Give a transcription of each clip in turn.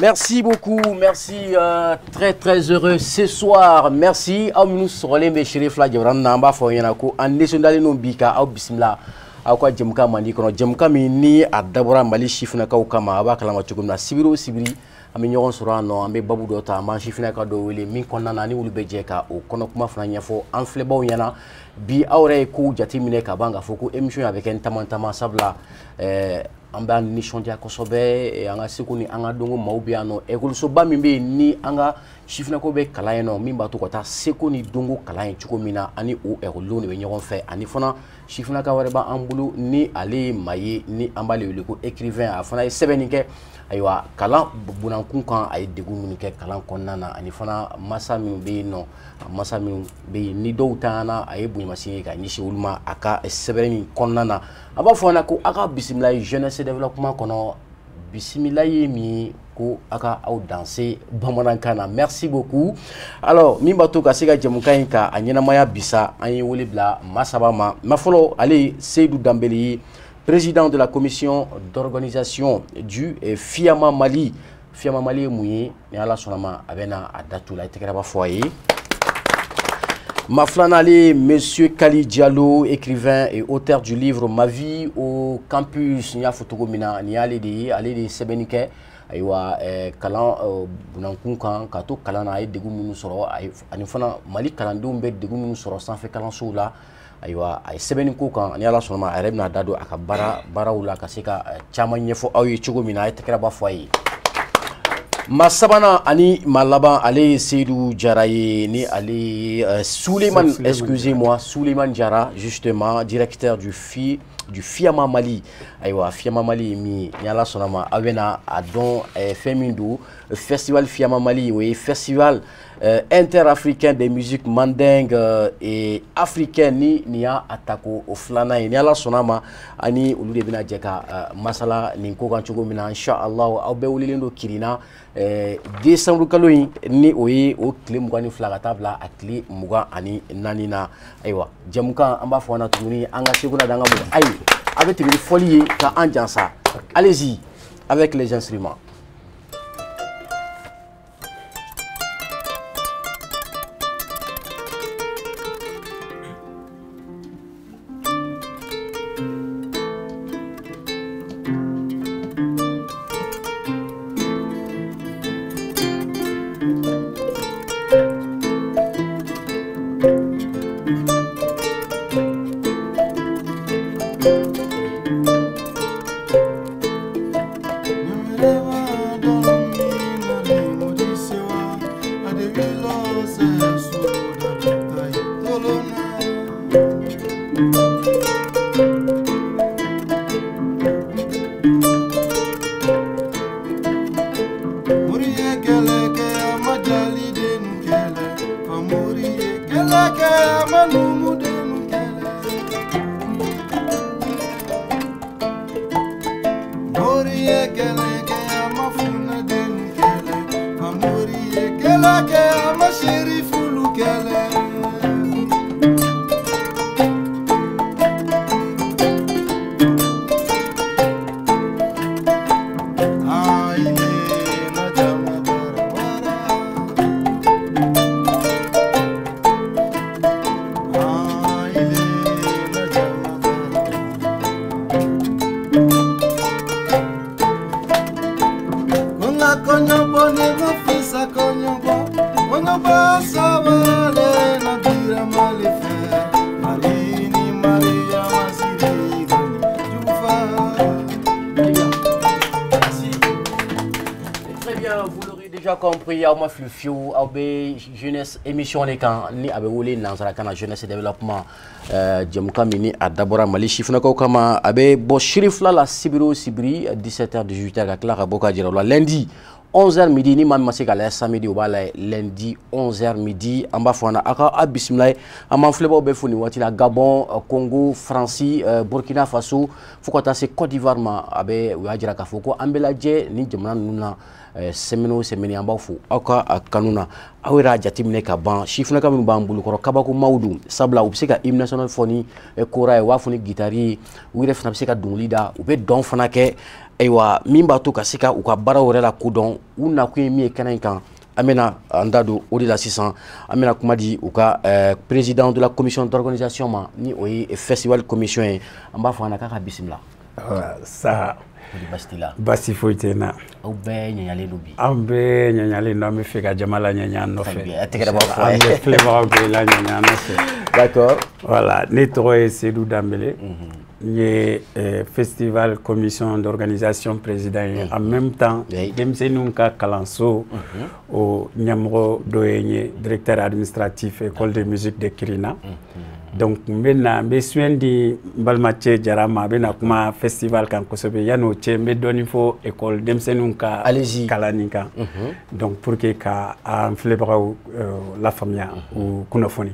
Merci beaucoup, merci, très très heureux ce soir. Merci aw minnu sɔgɔlen bɛ Sherifila Jabaranin na, an b'a fɔ aw ɲɛna ko an nisɔndiyalen don bi ka aw bisimila aw ka jɛmukan mandi kɔnɔ, jɛmukan min ni a dabɔra Mali sifinnakaw kama. A b'a kalama cogo min na, sibiri o sibiri an bɛ ɲɔgɔn sɔrɔ yan nɔ, an bɛ babu dɔ ta, an b'an sifinnaka dɔ wele min kɔnɔna na ni olu bɛ jɛ ka o kɔnɔ kuma fana ɲɛfɔ an filɛbaw ɲɛna. Bi aw yɛrɛ ye kow jateminɛ ka ban k'a fɔ ko émission a bɛ kɛ n taman taman, sabula an b'an nisɔndiya kosɛbɛ an ka seko ni an ka dɔnko maaw bɛ yan nɔ. Ekɔlisoba min bɛ yen ni an ka sifinnakaw bɛ kalan yen nɔ, min b'a to ka taa seko ni dɔnko kalan yen cogo min na, ani o ekɔlidenw de bɛ ɲɔgɔn fɛ. Ani fana sifinnaka wɛrɛ b'an bolo ni ale ye maa ye ni an b'ale wele ko écrivain, a fana ye sɛbɛnni kɛ, ayiwa kalan bunankun kan, a ye degun minnu kɛ kalan kɔnɔna na, ani fana masa minnu bɛ yen nɔ, a masa minnu bɛ yen ni dɔw tanyana, a ye bonyamasegin ye ka ɲɛsin olu ma a ka sɛbɛnni kɔnɔna na. A b'a fɔ an na ko aw ka bisimila ye jeunesse développement kɔnɔ. Bisimila ye min ko aw ka aw danse bamanankan na. Merci beaucoup. Alors min b'a to ka se ka jɛmukan in ka a ɲɛnamaya bisa, an ye wele bila maa saba ma. Ma fɔlɔ, ale ye Seydou Danbele ye, président de la commission d'organisation du FIAMA Mali. FIAMA Mali ye mun ye? Ni Ala sɔnna ma, a bɛ na a datu la, i tɛgɛrɛ b'a fɔ a ye. Ma filanan, ale Monsieur Kali Diallo, écrivain et auteur du livre Ma vie au campus. N y'a fɔ cogo min na, nin y'ale de ye, ale de ye sɛbɛnni kɛ, ayiwa kalan bunankun kan, ka to kalan na a ye degun minnu sɔrɔ, ani fana Mali kalandenw bɛ degun minnu sɔrɔ sanfɛ kalansow la. Ayiwa a ye sɛbɛnni ko kan, ni Ala sɔnna ma a yɛrɛ bɛna da don a ka baaraw la ka se ka caman ɲɛfɔ aw ye cogo min na. A ye tɛgɛrɛ ba fɔ a ye. Maa sabanan ani maa laban, ale ye Seydou Jara ye, ni ale ye Souleymane, excusez-moi, Souleymane Jara, justement directeur du FIAMA Mali. Ayiwa FIAMA Mali ye min ye, ni Ala sɔnna ma aw bɛna a dɔn fɛn min don. Festival FIAMA Mali, o ye festival interafricain des musiques mandingues et africaines, ni nin y'a ta ko o filanan ye. Ni Ala sɔnna ma, ani olu de bɛna jɛ ka masala nin ko kan cogo min na, inshallah. Aw bɛɛ welelen don Kirina décembre kalo in, ni o ye o tile 22 ka taa bila a tile 24 na. Ayiwa jɛmukan an b'a fɔ an na tuguni, an ka seko na d'an ka bolo. Ayi a bɛ tɛmɛ ni fɔli ye ka an jansa. Allez-y avec les instruments. Compris aw ma fili fiyewu, aw bɛ jeunesse émission de kan ni a bɛ wele nansarakan na jeunesse développement, jɛmukan min ni a dabɔra Mali sifinnakaw kama. A bɛ bɔ Sirifila la sibiri o sibiri 17h 18h, ka tila ka bɔ ka jira o la lundi 11h midi. Ni maa min ma se k'a lajɛ samedi, o b'a lajɛ lundi 11h midi. An b'a fɔ an na aw ka aw bisimila ye. An b'an filɛbagaw bɛɛ fo nin waati la, Gabon, Congo, Faransi, Burkina Faso, fo ka taa se Côte d'Ivoire ma. A bɛ u y'a jira k'a fɔ ko an bɛ lajɛ nin jamana ninnu na semaine o semaine. An b'aw fo aw ka a kanu na. Aw yɛrɛ y'a jateminɛ ka ban, sifinnaka minnu b'an bolokɔrɔ, kabakomaw don, sabula u bɛ se ka hymne national fɔ ni kora ye, u b'a fɔ ni guitare ye, u yɛrɛ fana bɛ se ka dɔnkili da, u bɛ dɔn fana kɛ. Ayiwa, min b'a to ka se ka u ka baaraw yɛrɛ la kodɔn, u nakun ye min ye kɛnɛ in kan, an bɛna an da don o de la sisan. An bɛna kuma di u ka président de la commission d'organisation ma, ni o ye festival commission ye. An b'a fɔ a ɲɛna k'a ka bisimila. Sa. Basi t'i la? Basi foyi tɛ n na. Aw bɛɛ ɲɛɲalen don bi. An bɛɛ ɲɛɲalen don, an bɛ fɛ ka jama la ɲɛɲa an nɔfɛ. A tɛgɛrɛ b'a fɔ. An bɛ filɛbagaw bɛɛ la ɲɛɲa an nɔfɛ. D'accord. Voilà, ne tɔgɔ ye Seydou Danbele. N ye festival commission d'organisation président ye. En même temps, denmisɛnninw ka kalanso o ɲɛmɔgɔ dɔ ye n ye, directeur administratif école de musique de Kirina. Donc n bɛ na, n bɛ soin di n balimacɛ Jara ma, a bɛ na kuma festival kan kosɛbɛ. Yanni o cɛ, n bɛ dɔɔnin fɔ école denmisɛnninw ka kalanni kan. Donc pour que ka an filɛbagaw lafaamuya, u kunnafoni.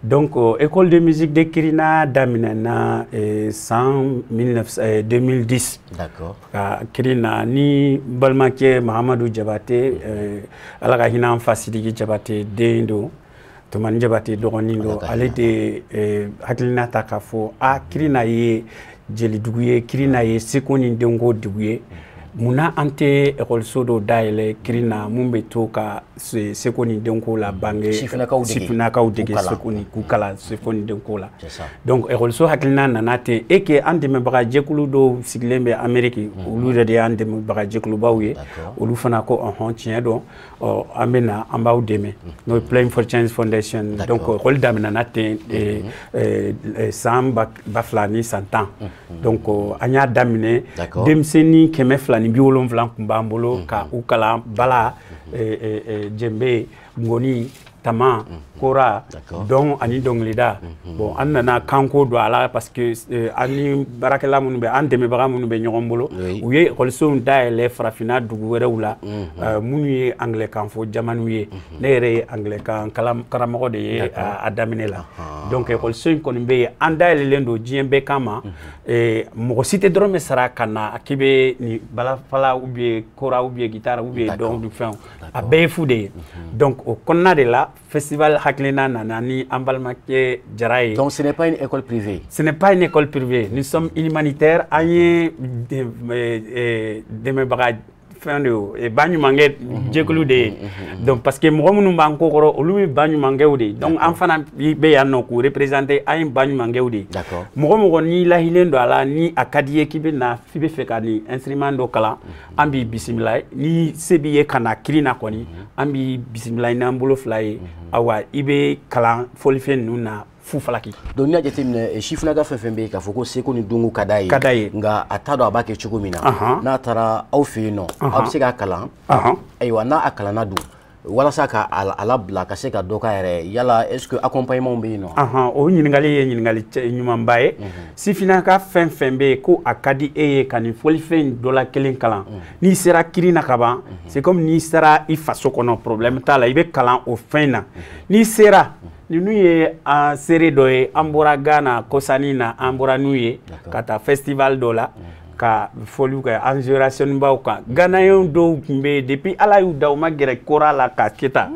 Donc école de musique de Kirina daminɛna san 2010. D'accord. Ka Kirina ni n balimakɛ Mahamadu Jabate, Ala ka hinɛ an fa Sidiki Jabate den don. Tumani Jabate dɔgɔnin don, ale de hakilina ta k'a fɔ a Kirina ye jelidugu ye, Kirina ye seko ni denko dugu ye, munna an tɛ ekɔliso dɔ dayɛlɛ Kirina mun bɛ to ka seko ni denko la bange, sifinnakaw dege seko ni k'u kalan seko ni denko la. Donc ekɔliso hakilina nana ten, et que an dɛmɛbaga jɛkulu dɔw sigilen bɛ Amérique, olu yɛrɛ de y'an dɛmɛbaga jɛkulubaw ye, olu fana ko ɔhɔn tiɲɛ don, ɔ an bɛ na an b'aw dɛmɛ, n'o ye Playing for Change Foundation. Donc ekɔli daminɛna ten san 2010. Donc an y'a daminɛ, denmisɛnnin 270 tun b'an bolo ka u kalan bala, jɛnbe, ngɔni, tama, kora, dɔn ani dɔnkilida. Bon, an nana kanko don a la parce que an ni baarakɛla minnu bɛ, an dɛmɛbaga minnu bɛ ɲɔgɔn bolo, u ye ekɔlisow dayɛlɛ farafinna dugu wɛrɛw la minnu ye anglais-kan fɔ jamanaw ye. Ne yɛrɛ ye anglais-kan karamɔgɔ de ye a daminɛ la. Donc ekɔliso in kɔni bɛ yen, an dayɛlɛlen don diɲɛ bɛɛ kama. Mɔgɔ si tɛ dɔrɔn bɛ sara ka na k'i bɛ nin balafala ou bien kora ou bien guitare ou bien dɔn fɛnw, a bɛɛ ye fu de ye. Donc o kɔnɔna de la, festival hakilina nana ni an balimakɛ Jara ye. Donc ce n'est pas une école privée. Ce n'est pas une école privée. Nous sommes humanitaires. An ye dɛmɛbaga fɛn de ye, baɲumankɛ jɛkulu de ye. Donc parce que mɔgɔ minnu b'an ko kɔrɔ, olu ye baɲumankɛw de ye. Donc an fana bɛ yan nɔ k'u représenter, an ye baɲumankɛw de ye. Mɔgɔ mɔgɔ n'i lahilen don a la, ni a ka di ye k'i bɛ na, f'i bɛ fɛ ka nin instrument dɔ kalan, an b'i bisimila. Ni se b'i ye ka na Kirina kɔni, an b'i bisimila n'an bolo fila ye. Awa i bɛ kalan fɔlifɛn ninnu na fu falaki. Donc n'i y'a jateminɛ, sifinnaka fɛn fɛn bɛ yen k'a fɔ ko seko ni dɔnko ka d'a ye, ka d'a ye, nka a t'a dɔn a b'a kɛ cogo min na, n'a taara aw fɛ yen nɔ, aw bɛ se k'a kalan. Ayiwa, n'a a kalanna dun, walasa ka a labila ka se ka dɔ k'a yɛrɛ ye, yala est-ce que accompagnement bɛ yen nɔ? O ɲininkali ye ɲininkali ɲumanba ye. Sifinnaka fɛn fɛn bɛ yen ko a ka di e ye ka nin fɔlifɛn dɔ la kelen kalan, n'i sera Kirina ka ban, c'est comme n'i sera i faso kɔnɔ, problème t'a la, i bɛ kalan o fɛn na. N'i sera ninnu ye an seere dɔ ye, an bɔra Ghana kɔsannin na, an bɔra n'u ye ka taa festival dɔ la ka fɔliw kɛ an génération kan. Ghanaiens dɔw tun bɛ yen, depuis Ala y'u da, u ma gɛrɛ kora la ka kɛ tan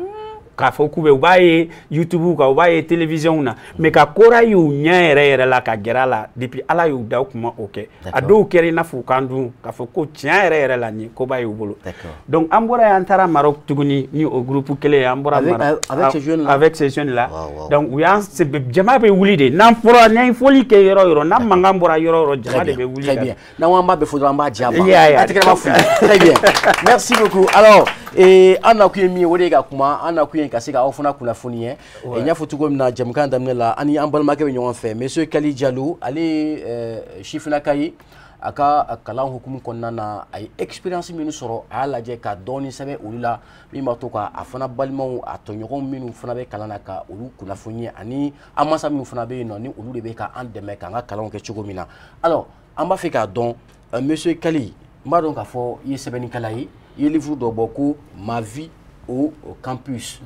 k'a fɔ k'u bɛ, u b'a ye YouTube kan, u b'a ye télévision na, mais ka kora y'u ɲɛ yɛrɛ yɛrɛ la ka gɛrɛ a la, depuis Ala y'u da, u tun ma o kɛ. A dɔw kɛra i n'a fɔ u kan dun k'a fɔ ko tiɲɛ yɛrɛ yɛrɛ la nin koba y'u bolo. Donc an bɔra yen, an taara Maroc tuguni ni o groupe kelen ye, an bɔra Maroc avec ces jeunes là. Donc u y'an jama bɛ wuli de, n'an fɔra, n'an ye fɔli kɛ yɔrɔ o yɔrɔ, n'an mankan bɔra yɔrɔ o yɔrɔ, jama de bɛ wuli. Très bien. N'an ko an b'a bɛɛ fɔ dɔrɔn, an b'a di a ma. A tɛgɛ b'a f'u ye. Très bien. Merci beaucoup. Alors, an nakun ye min ye, o de ye ka kuma, an nakun ye ka se ka aw fana kunnafoni ye. N y'a fɔ cogo min na jɛmukan daminɛ la, an ni an balimakɛ bɛ ɲɔgɔn fɛ, monsieur Kali Jalo, ale ye sifinnaka ye. A ka kalan hukumu kɔnɔna na, a ye expérience minnu sɔrɔ, a y'a lajɛ ka dɔɔni sɛbɛn olu la, min b'a to ka a fana balimaw, a tɔɲɔgɔnw minnu fana bɛ kalan na, ka olu kunnafoni, ani an mansa minnu fana bɛ yen nɔ, ni olu de bɛ ka an dɛmɛ k'an ka kalanw kɛ cogo min na. Alors an b'a fɛ k'a dɔn, monsieur Kali, n b'a dɔn k'a fɔ i ye sɛbɛnnikɛla ye, i ye livre dɔ bɔ ko Ma vie au campus.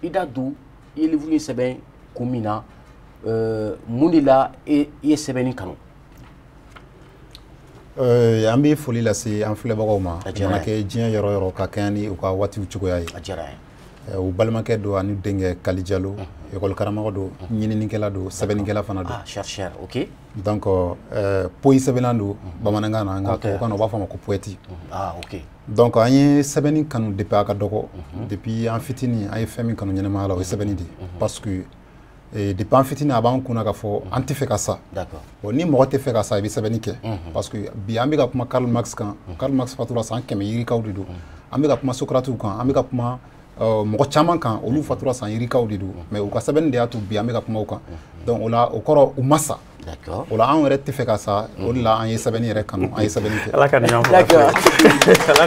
I da don i ye livre in sɛbɛn kun min na, mun de la i ye sɛbɛnni kanu? An bɛ foli lase an filɛbagaw ma, a mana kɛ diɲɛ yɔrɔ yɔrɔ, ka kɛɲɛ ni u ka waatiw cogoya ye. A diyara n ye. U balimakɛ don ani denkɛ Kali Jalo, école karamɔgɔ don, ɲininikɛla don, sɛbɛnnikɛla fana don. Ah, chercheur, ok. Donc poyi sɛbɛnna don bamanankan na, nka tubabukan na u b'a fɔ a ma ko poète. Ah, ok. Donc an ye sɛbɛnni kanu depuis a ka dɔgɔ, depuis an fitinin an ye fɛn min kanu ɲɛnamaya la, o ye sɛbɛnni de ye, parce que depuis an fitinin a b'an kunna k'a fɔ an tɛ fɛ ka sa. Bon, ni mɔgɔ tɛ fɛ ka sa, i bɛ sɛbɛnni kɛ, parce que bi an bɛ ka kuma Karl Marx kan, Karl Marx fatura san 100 yirikaw de don. An bɛ ka kuma Socrate kan, an bɛ ka kuma mɔgɔ caman kan, olu fatura san yirikaw de don, mais u ka sɛbɛnni de y'a to bi an bɛ ka kuma u kan. Donc o la, o kɔrɔ u ma sa. O la anw yɛrɛ tɛ fɛ ka sa, o de la an ye sɛbɛnni yɛrɛ kanu, an ye sɛbɛnni kɛ. Ala ka nin ɲɔgɔn fɔ. D'accord.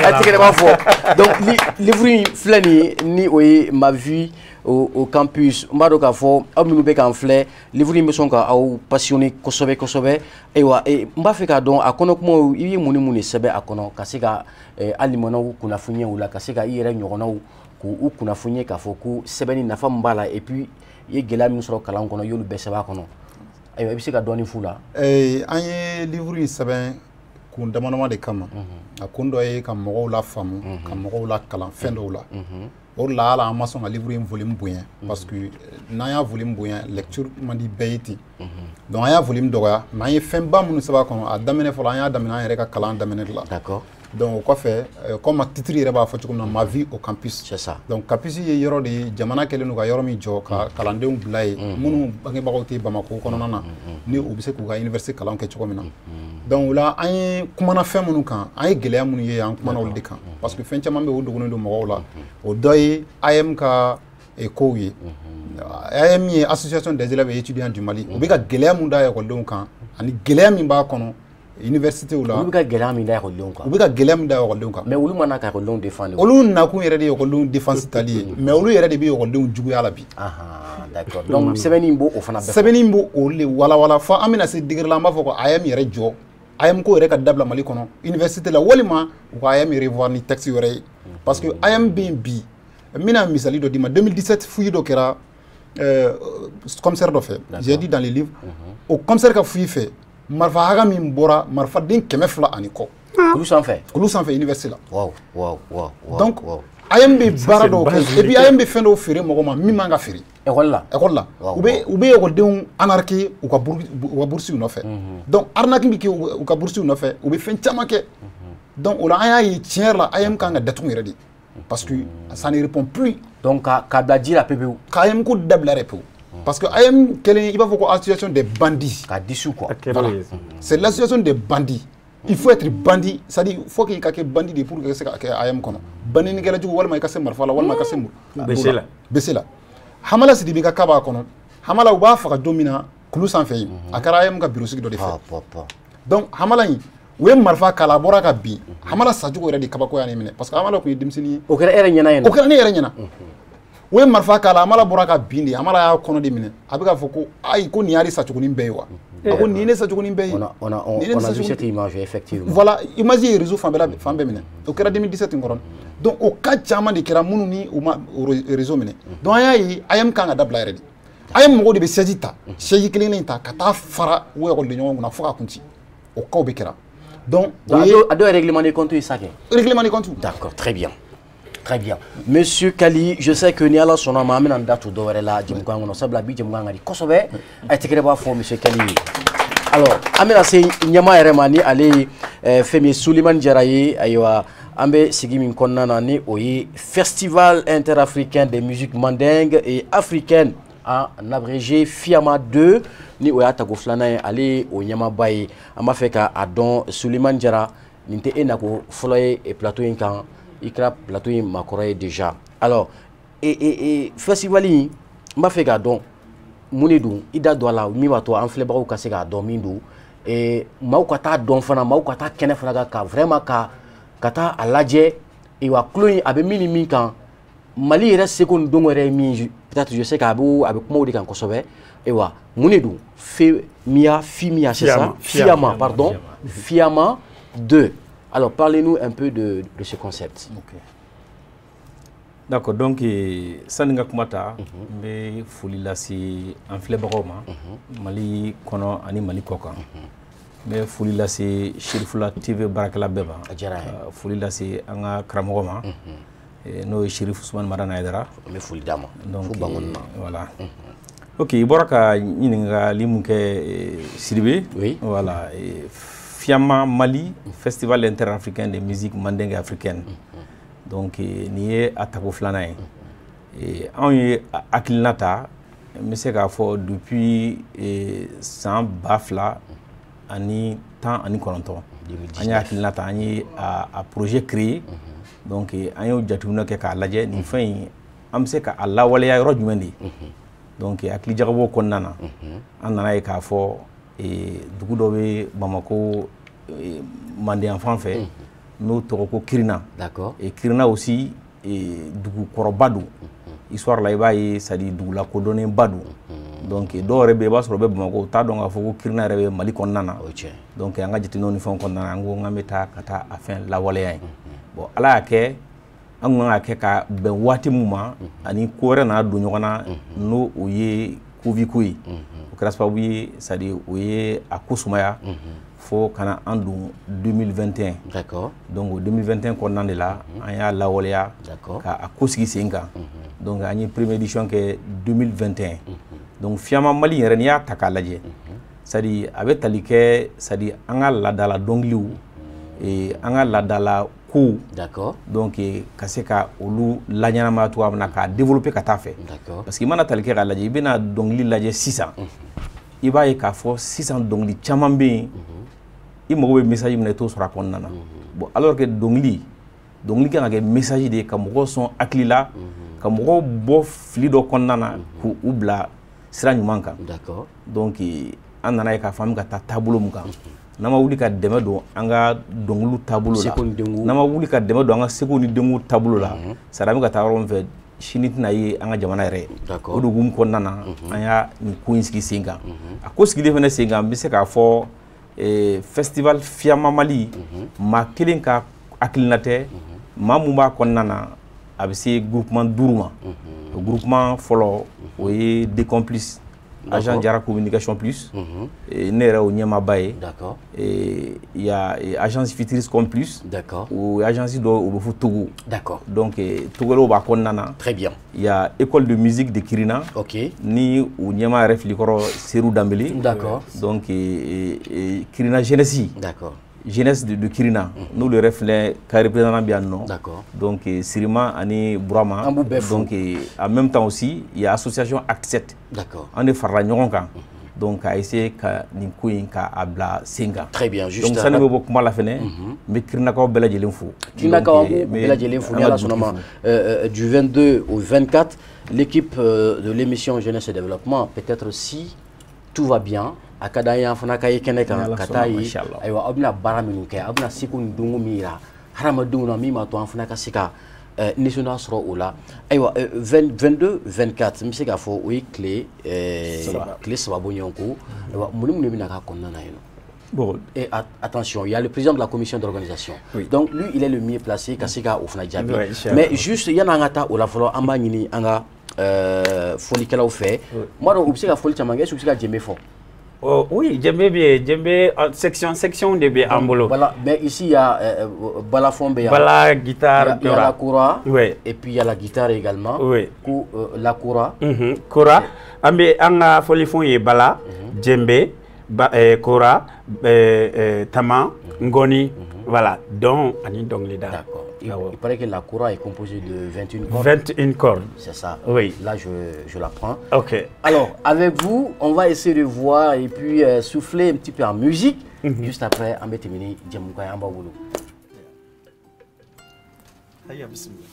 A tigɛ b'a fɔ. Donc livre in filɛ nin ye, ni o ye Ma vie au campus. N b'a dɔn k'a fɔ aw minnu bɛ k'an filɛ, livre in bɛ sɔn ka aw passionné kosɛbɛ kosɛbɛ. Ayiwa, n b'a fɛ k'a dɔn a kɔnɔ kumaw, i ye mun ni mun de sɛbɛn a kɔnɔ ka se ka hali limanaw kunnafoniya u la, ka se ka i yɛrɛ ɲɔgɔnnaw k'u kunnafoniya k'a fɔ ko sɛbɛnni nafa min b'a la, et puis i ye gɛlɛya min sɔrɔ kalan kɔnɔ, i y'olu bɛɛ sɛbɛn a kɔnɔ. Ayiwa, i bɛ se ka dɔɔni f'u la. An ye livre in sɛbɛn kun dama dama de kama. A kun dɔ ye ka mɔgɔw la faamu, ka mɔgɔw la kalan fɛn dɔw la. O de la hali an ma sɔn ka livre in volume bonya, parce que n'an y'a volume bonya, lecture man di bɛɛ ye ten. Donc an y'a volume dɔgɔya, mais an ye fɛnba minnu sɛbɛn a kɔnɔ, a daminɛ fɔlɔ, an y'a daminɛ an yɛrɛ ka kalan daminɛ de la. Donc o kɔfɛ, comme titre yɛrɛ b'a fɔ cogo min na, Ma vie au campus. C'est ça. Donc campus ye yɔrɔ de ye, jamana kɛlen don ka yɔrɔ min jɔ ka kalandenw bila yen, minnu bangebagaw tɛ Bamakɔ kɔnɔna na, ni u bɛ se k'u ka université kalan kɛ cogo min na. Donc o la an ye kumana fɛn minnu kan, an ye gɛlɛya minnu ye, an kumana olu de kan, parce que fɛn caman bɛ yen, o dogolen don mɔgɔw la. O dɔ ye AEEM ka kow ye. AEEM ye Association des élèves et étudiants du Mali. U bɛ ka gɛlɛya mun da ekɔlidenw kan ani gɛlɛya min b'a kɔnɔ université la. Olu bɛ ka gɛlɛya min da ekɔlidenw kan. U bɛ ka gɛlɛya min da ekɔlidenw kan. Mais olu ma na ka ekɔlidenw défendre. Olu nakun yɛrɛ de ye ekɔlidenw défense tali ye, mais olu yɛrɛ de bɛ ekɔlidenw juguya la bi. D'accord. Donc sɛbɛnni in b'o fana bɛɛ fɔ. Sɛbɛnni in b'o olu de walawala fo an bɛna se degré la, an b'a fɔ ko AEEM yɛrɛ jɔ, AEEM ko yɛrɛ ka dabila Mali kɔnɔ université la, walima u ka AEEM revoir ni texte wɛrɛ ye, parce que AEEM bɛ yen bi. N bɛna misali dɔ d'i ma. 2017, fouille dɔ kɛra commissaire dɔ fɛ. J'ai dit dans les livres, o commissaire ka fouille fɛ, marifa haga min bɔra, marifaden 200 ani kɔ. Kulu sanfɛ. Kulu sanfɛ université la. Waouh, waouh, waouh. Donc AEEM bɛ baara dɔw kɛ, et puis AEEM bɛ fɛn dɔw feere mɔgɔ ma min man ka feere. École la. École la. U bɛ ekɔlidenw arnaquer u ka bourse nɔfɛ. Donc arnaque bɛ kɛ u ka bourse nɔfɛ, u bɛ fɛn caman kɛ. Donc o la an y'a ye tiɲɛ yɛrɛ la, AEEM kan ka datugu yɛrɛ de, parce que ça ne répond plus. Donc k'a bila ji la pewu. Ka AEEM ko dabila yɛrɛ pewu. Parce que AEEM kɛlen, i b'a fɔ ko association des bandits. Ka dissous quoi. Voilà. C'est l'association des bandits. Il faut être bandit, c'est-à-dire il faut qu'il y ait bandit de pour que se ka kɛ AEEM kɔnɔ. Bandinikɛla jugu, walima i ka se marifa la, walima i ka se bese la. Bese la. Hamala Sidibe ka kaba kɔnɔ. Hamala, u b'a faga don min na kulu sanfɛ yen, a kɛra AEEM ka bureau sigi dɔ de fɛ. Donc Hamala in, u ye marifa k'a la, a bɔra ka bin. Hamala sacogo yɛrɛ de kabako y'a minɛ, parce que Hamala tun ye denmisɛnnin ye. O kɛra e yɛrɛ ɲɛna yen. O kɛra ne yɛrɛ ɲɛna. U ye marifa k'a la, Hamala bɔra ka bin de, Hamala y'a kɔnɔ de minɛ. A bɛ k'a fɔ ko ayi, ko nin y'ale sacogonin bɛɛ ye wa? A ko nin ye ne sacogonin bɛɛ ye. On a vu cette image effectivement. Voilà, image ye réseau fan bɛɛ la, fan bɛɛ minɛ. O kɛra 2017 in kɔrɔ. Donc o cas caman de kɛra minnu ni u ma réseau minɛ. Donc an y'a ye AEEM kan ka dabila yɛrɛ de. AEEM mɔgɔw de bɛ siège ta, siège kelen in ta ka taa fara u ekɔliden ɲɔgɔn kunna fo k'a kun ci. O cas bɛ kɛra. Donc a dɔw ye règlement des comptes ye sa kɛ. Règlement des comptes. D'accord, très bien. Très bien. Monsieur Kali, je sais que ni Ala sɔnna ma, an bɛna n da to dɔ wɛrɛ la jɛmukan kɔnɔ, sabula bi jɛmukan ka di kosɛbɛ. A ye tɛgɛrɛ b'a fɔ Monsieur Kali ye. Alors, an bɛna se ɲɛmaa yɛrɛ ma, ni ale ye fɛn min ye Souleymane Jara ye. Ayiwa, an bɛ sigi min kɔnɔna na, ni o ye Festival interafricain des musiques mandingues et africaines, en abrégé FIAMA 2, ni o y'a tago filanan ye, ale ye o ɲɛmaaba ye. An b'a fɛ k'a dɔn, Souleymane Jara, nin tɛ e nako fɔlɔ ye plateau in kan, i kɛra plateau in maakɔrɔ ye déjà. Alors, festival in, n b'a fɛ k'a dɔn mun de don, i da don a la min b'a to an filɛbagaw ka se k'a dɔn min don, maaw ka taa dɔn fana, maaw ka taa kɛnɛ fana kan, ka vraiment ka taa a lajɛ. Wa kulo in a bɛ min ni min kan, Mali yɛrɛ seko ni donko yɛrɛ ye min ye, peut-être je sais k'a bɛ kuma o de kan kosɛbɛ. Ayiwa, mun de don? Femia, Fimia, c'est ça? FIAMA, pardon, FIAMA 2. Alors, parlez-nous un peu de ce concept. Ok. D'accord, donc sani n ka kuma ta, n bɛ foli lase an filɛbagaw ma, Mali kɔnɔ ani Mali kɔ kan. N bɛ foli lase Cherifula TV baarakɛla bɛɛ ma. A diyara n ye. Foli lase an ka karamɔgɔ ma. N'o ye Chérif Ousmane Madani Haidara. An bɛ foli d'a ma. Donc fo Bankoni na. Voilà. Ok, i bɔra ka ɲininkali mun kɛ Sidibe. Oui. Voilà. Fiama Mali, Festival interafricain de musique mandingue africaine. Donc nin ye a tako filanan ye. Anw ye hakilina ta, n bɛ se k'a fɔ depuis san 2019. An ye hakilina ta, an ye a projet créé. Donc an y'o jateminɛ kɛ k'a lajɛ nin fɛn in an bɛ se k'a lawaleya yɔrɔ jumɛn de. Donc hakili jagabɔ kɔnɔna na, an nana ye k'a fɔ dugu dɔ bɛ Bamako Manden yan fan fɛ, n'o tɔgɔ ko Kirina. D'accord. Et Kirina aussi dugu kɔrɔba don. Histoire la i b'a ye, c'est à dire dugu lakodɔnnenba don. Donc dɔw yɛrɛ bɛ yen, i b'a sɔrɔ u bɛ Bamako, u t'a dɔn k'a fɔ ko Kirina yɛrɛ bɛ Mali kɔnɔna na. O ye tiɲɛ. Donc an ka jateminɛw ni fɛnw kɔnɔna na, an ko k'an bɛ taa ka taa a fɛn lawaleya yen. Bon, Ala y'a kɛ, an kun kan ka kɛ ka bɛn waati mun ma, ani ko wɛrɛ nana don ɲɔgɔn na, n'o o ye Covid ko ye. O kɛra sababu ye, c'est à dire o ye a ko sumaya fo ka na an don 2021. D'accord. Donc o 2021 kɔnɔna de la, an y'a lawaleya D'accord. ka a ko sigi sen kan. Donc an ye première édition kɛ 2021. Donc Fiama Mali yɛrɛ, n'i y'a ta k'a lajɛ, c'est à dire a bɛ tali kɛ, c'est à dire an ka laadala dɔnkiliw, an ka laadala kow. D'accord. Donc ka se ka olu laɲɛnamaya cogoya min na, k'a développer ka taa fɛ. D'accord. Parce que i mana tali kɛ k'a lajɛ, i bɛna dɔnkili lajɛ sisan, i b'a ye k'a fɔ sisan dɔnkili caman bɛ yen, i mago bɛ message min na, i t'o sɔrɔ a kɔnɔna na. Bon, alors que dɔnkili kan ka kɛ message de ye ka mɔgɔw sɔn hakili la, ka mɔgɔw bɔ fili dɔ kɔnɔna na, k'u bila sira ɲuman kan. D'accord. Donc an nana ye k'a fɔ an bɛ ka taa taabolo mun kan, n'an ma wuli ka dɛmɛ don an ka dɔnkiliw taabolo la, Seko ni dɔnko. n'an ma wuli ka dɛmɛ don an ka seko ni dɔnko taabolo la, c'est à dire an bɛ ka taa yɔrɔ min fɛ, sini tɛna ye an ka jamana yɛrɛ ye. D'accord. O de hukumu kɔnɔna na, an y'a nin ko in sigi sen kan. A ko sigilen fana sen kan, n bɛ se k'a fɔ festival Fiama Mali, maa kelen ka hakilina tɛ, maa mun b'a kɔnɔna na, a bɛ se groupement 5 ma. O groupement fɔlɔ, o ye Décomplice, agent Jara Communication Plus, ne yɛrɛ o ɲɛmaaba ye. D'accord. Et il y a agence Futuris Com Plus. D'accord. O agence dɔ, o bɛ fɔ Togo. D'accord. Donc Togolaw b'a kɔnɔna na. Très bien. Il y a école de musique de Kirina. Ok. Ni o ɲɛmaa yɛrɛ filikɔrɔ Seru Danbele. D'accord. Donc Kirina Jeunesse. D'accord. Jeunesse de Kirina. N'olu yɛrɛ filɛ ka représentant bɛ yan nɔ. D'accord. Donc Sirima ani Burama. An b'u bɛɛ fo. Donc en même temps aussi, il y a association Acte 7. D'accord. An de farala ɲɔgɔn kan. Donc ka essayer ka nin ko in ka a bila sen kan. Très bien, juste Donc sani bɛ bɔ kuma la fɛnɛ, n bɛ Kirinakaw bɛɛ lajɛlen fo. Kirinakaw, an Donc, b'u n bɛ bɛɛ lajɛlen fo an ni ka Ala dugutigi sɔnna ma. fo. Du 22 au 24, l'équipe de l'émission Jeunesse et Développement, peut-être si tout va bien, a ka d'an ye an fana ka ye kɛnɛ kan Ni Ala ka sɔnna taa ma, ye, inchallah. ayiwa, aw bɛna baara minnu kɛ, aw bɛna seko ni dɔnko min yira hadamadenw na, min b'a to an fana ka se ka nisɔndiya sɔrɔ o la. Ayiwa, 22 24, n bɛ se k'a fɔ o ye tile saba bɔ ɲɔgɔn ko. Ayiwa, mun ni mun de bɛna k'a kɔnɔna na yen nɔ? Bon. Et attention, il y a le président de la commission d'organisation. Oui. Donc lui, il est le mieux placé ka se ka o fana jaabi. Ouais, inchallah. Mais juste yan'an ka taa o la fɔlɔ, an b'a ɲini an ka fɔlikɛlaw fɛ. Oui. N b'a dɔn u bɛ se ka fɔli caman kɛ, est-ce que u bɛ se ka jɛnbe fɔ? Oh, oui, djembé bɛ yen, djembé section de bɛ an bolo. Voilà, mais ici il y a balafon bɛ yan. Bala, guitare, Il y a la kora. Oui. Et puis il y a la guitare également. Oui. Ko la kora. Kora, an bɛ an ka fɔlifɛnw ye bala, djembé, ba, kora, tama, ngɔni, voilà, dɔn ani dɔnkilida. D'accord. Ah ouais. Il paraît que la kora est composée de 21 cordes. 21 cordes. C'est ça. Oui. Là, je la prends. Ok. Alors, avec vous, on va essayer de voir et puis souffler un petit peu en musique. Juste après, an bɛ tɛmɛ ni jɛmukan ye an b'aw bolo. Hayya, bismillah.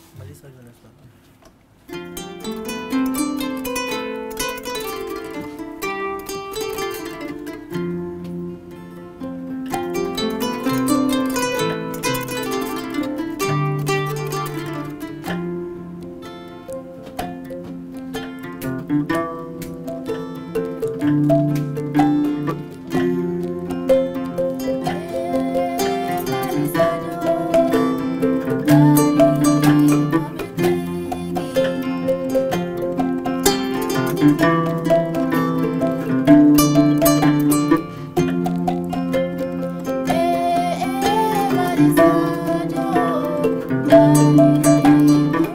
Thank you.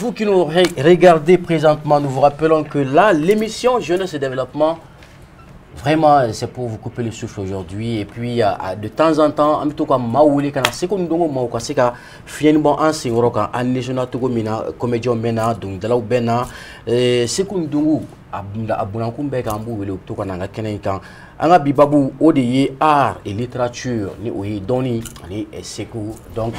Vous qui nous regardez présentement, nous vous rappelons que là, l'émission Jeunesse et Développement, vraiment, c'est pour vous couper le souffle aujourd'hui. Et puis, de temps en temps, an bɛ to ka maaw wele ka na seko ni dɔnko maaw ka se ka fiɲɛni bɔ an senkɔrɔ kan an nisɔndiya cogo min na, comédien bɛ na, dɔnkilidalaw bɛ na, seko ni dɔnko a bunakun bɛɛ kan, an b'u wele, u bɛ to ka na an ka kɛnɛ in kan. An ka bi babu, o de ye art et littérature, ni o ye dɔnni ani seko. Donc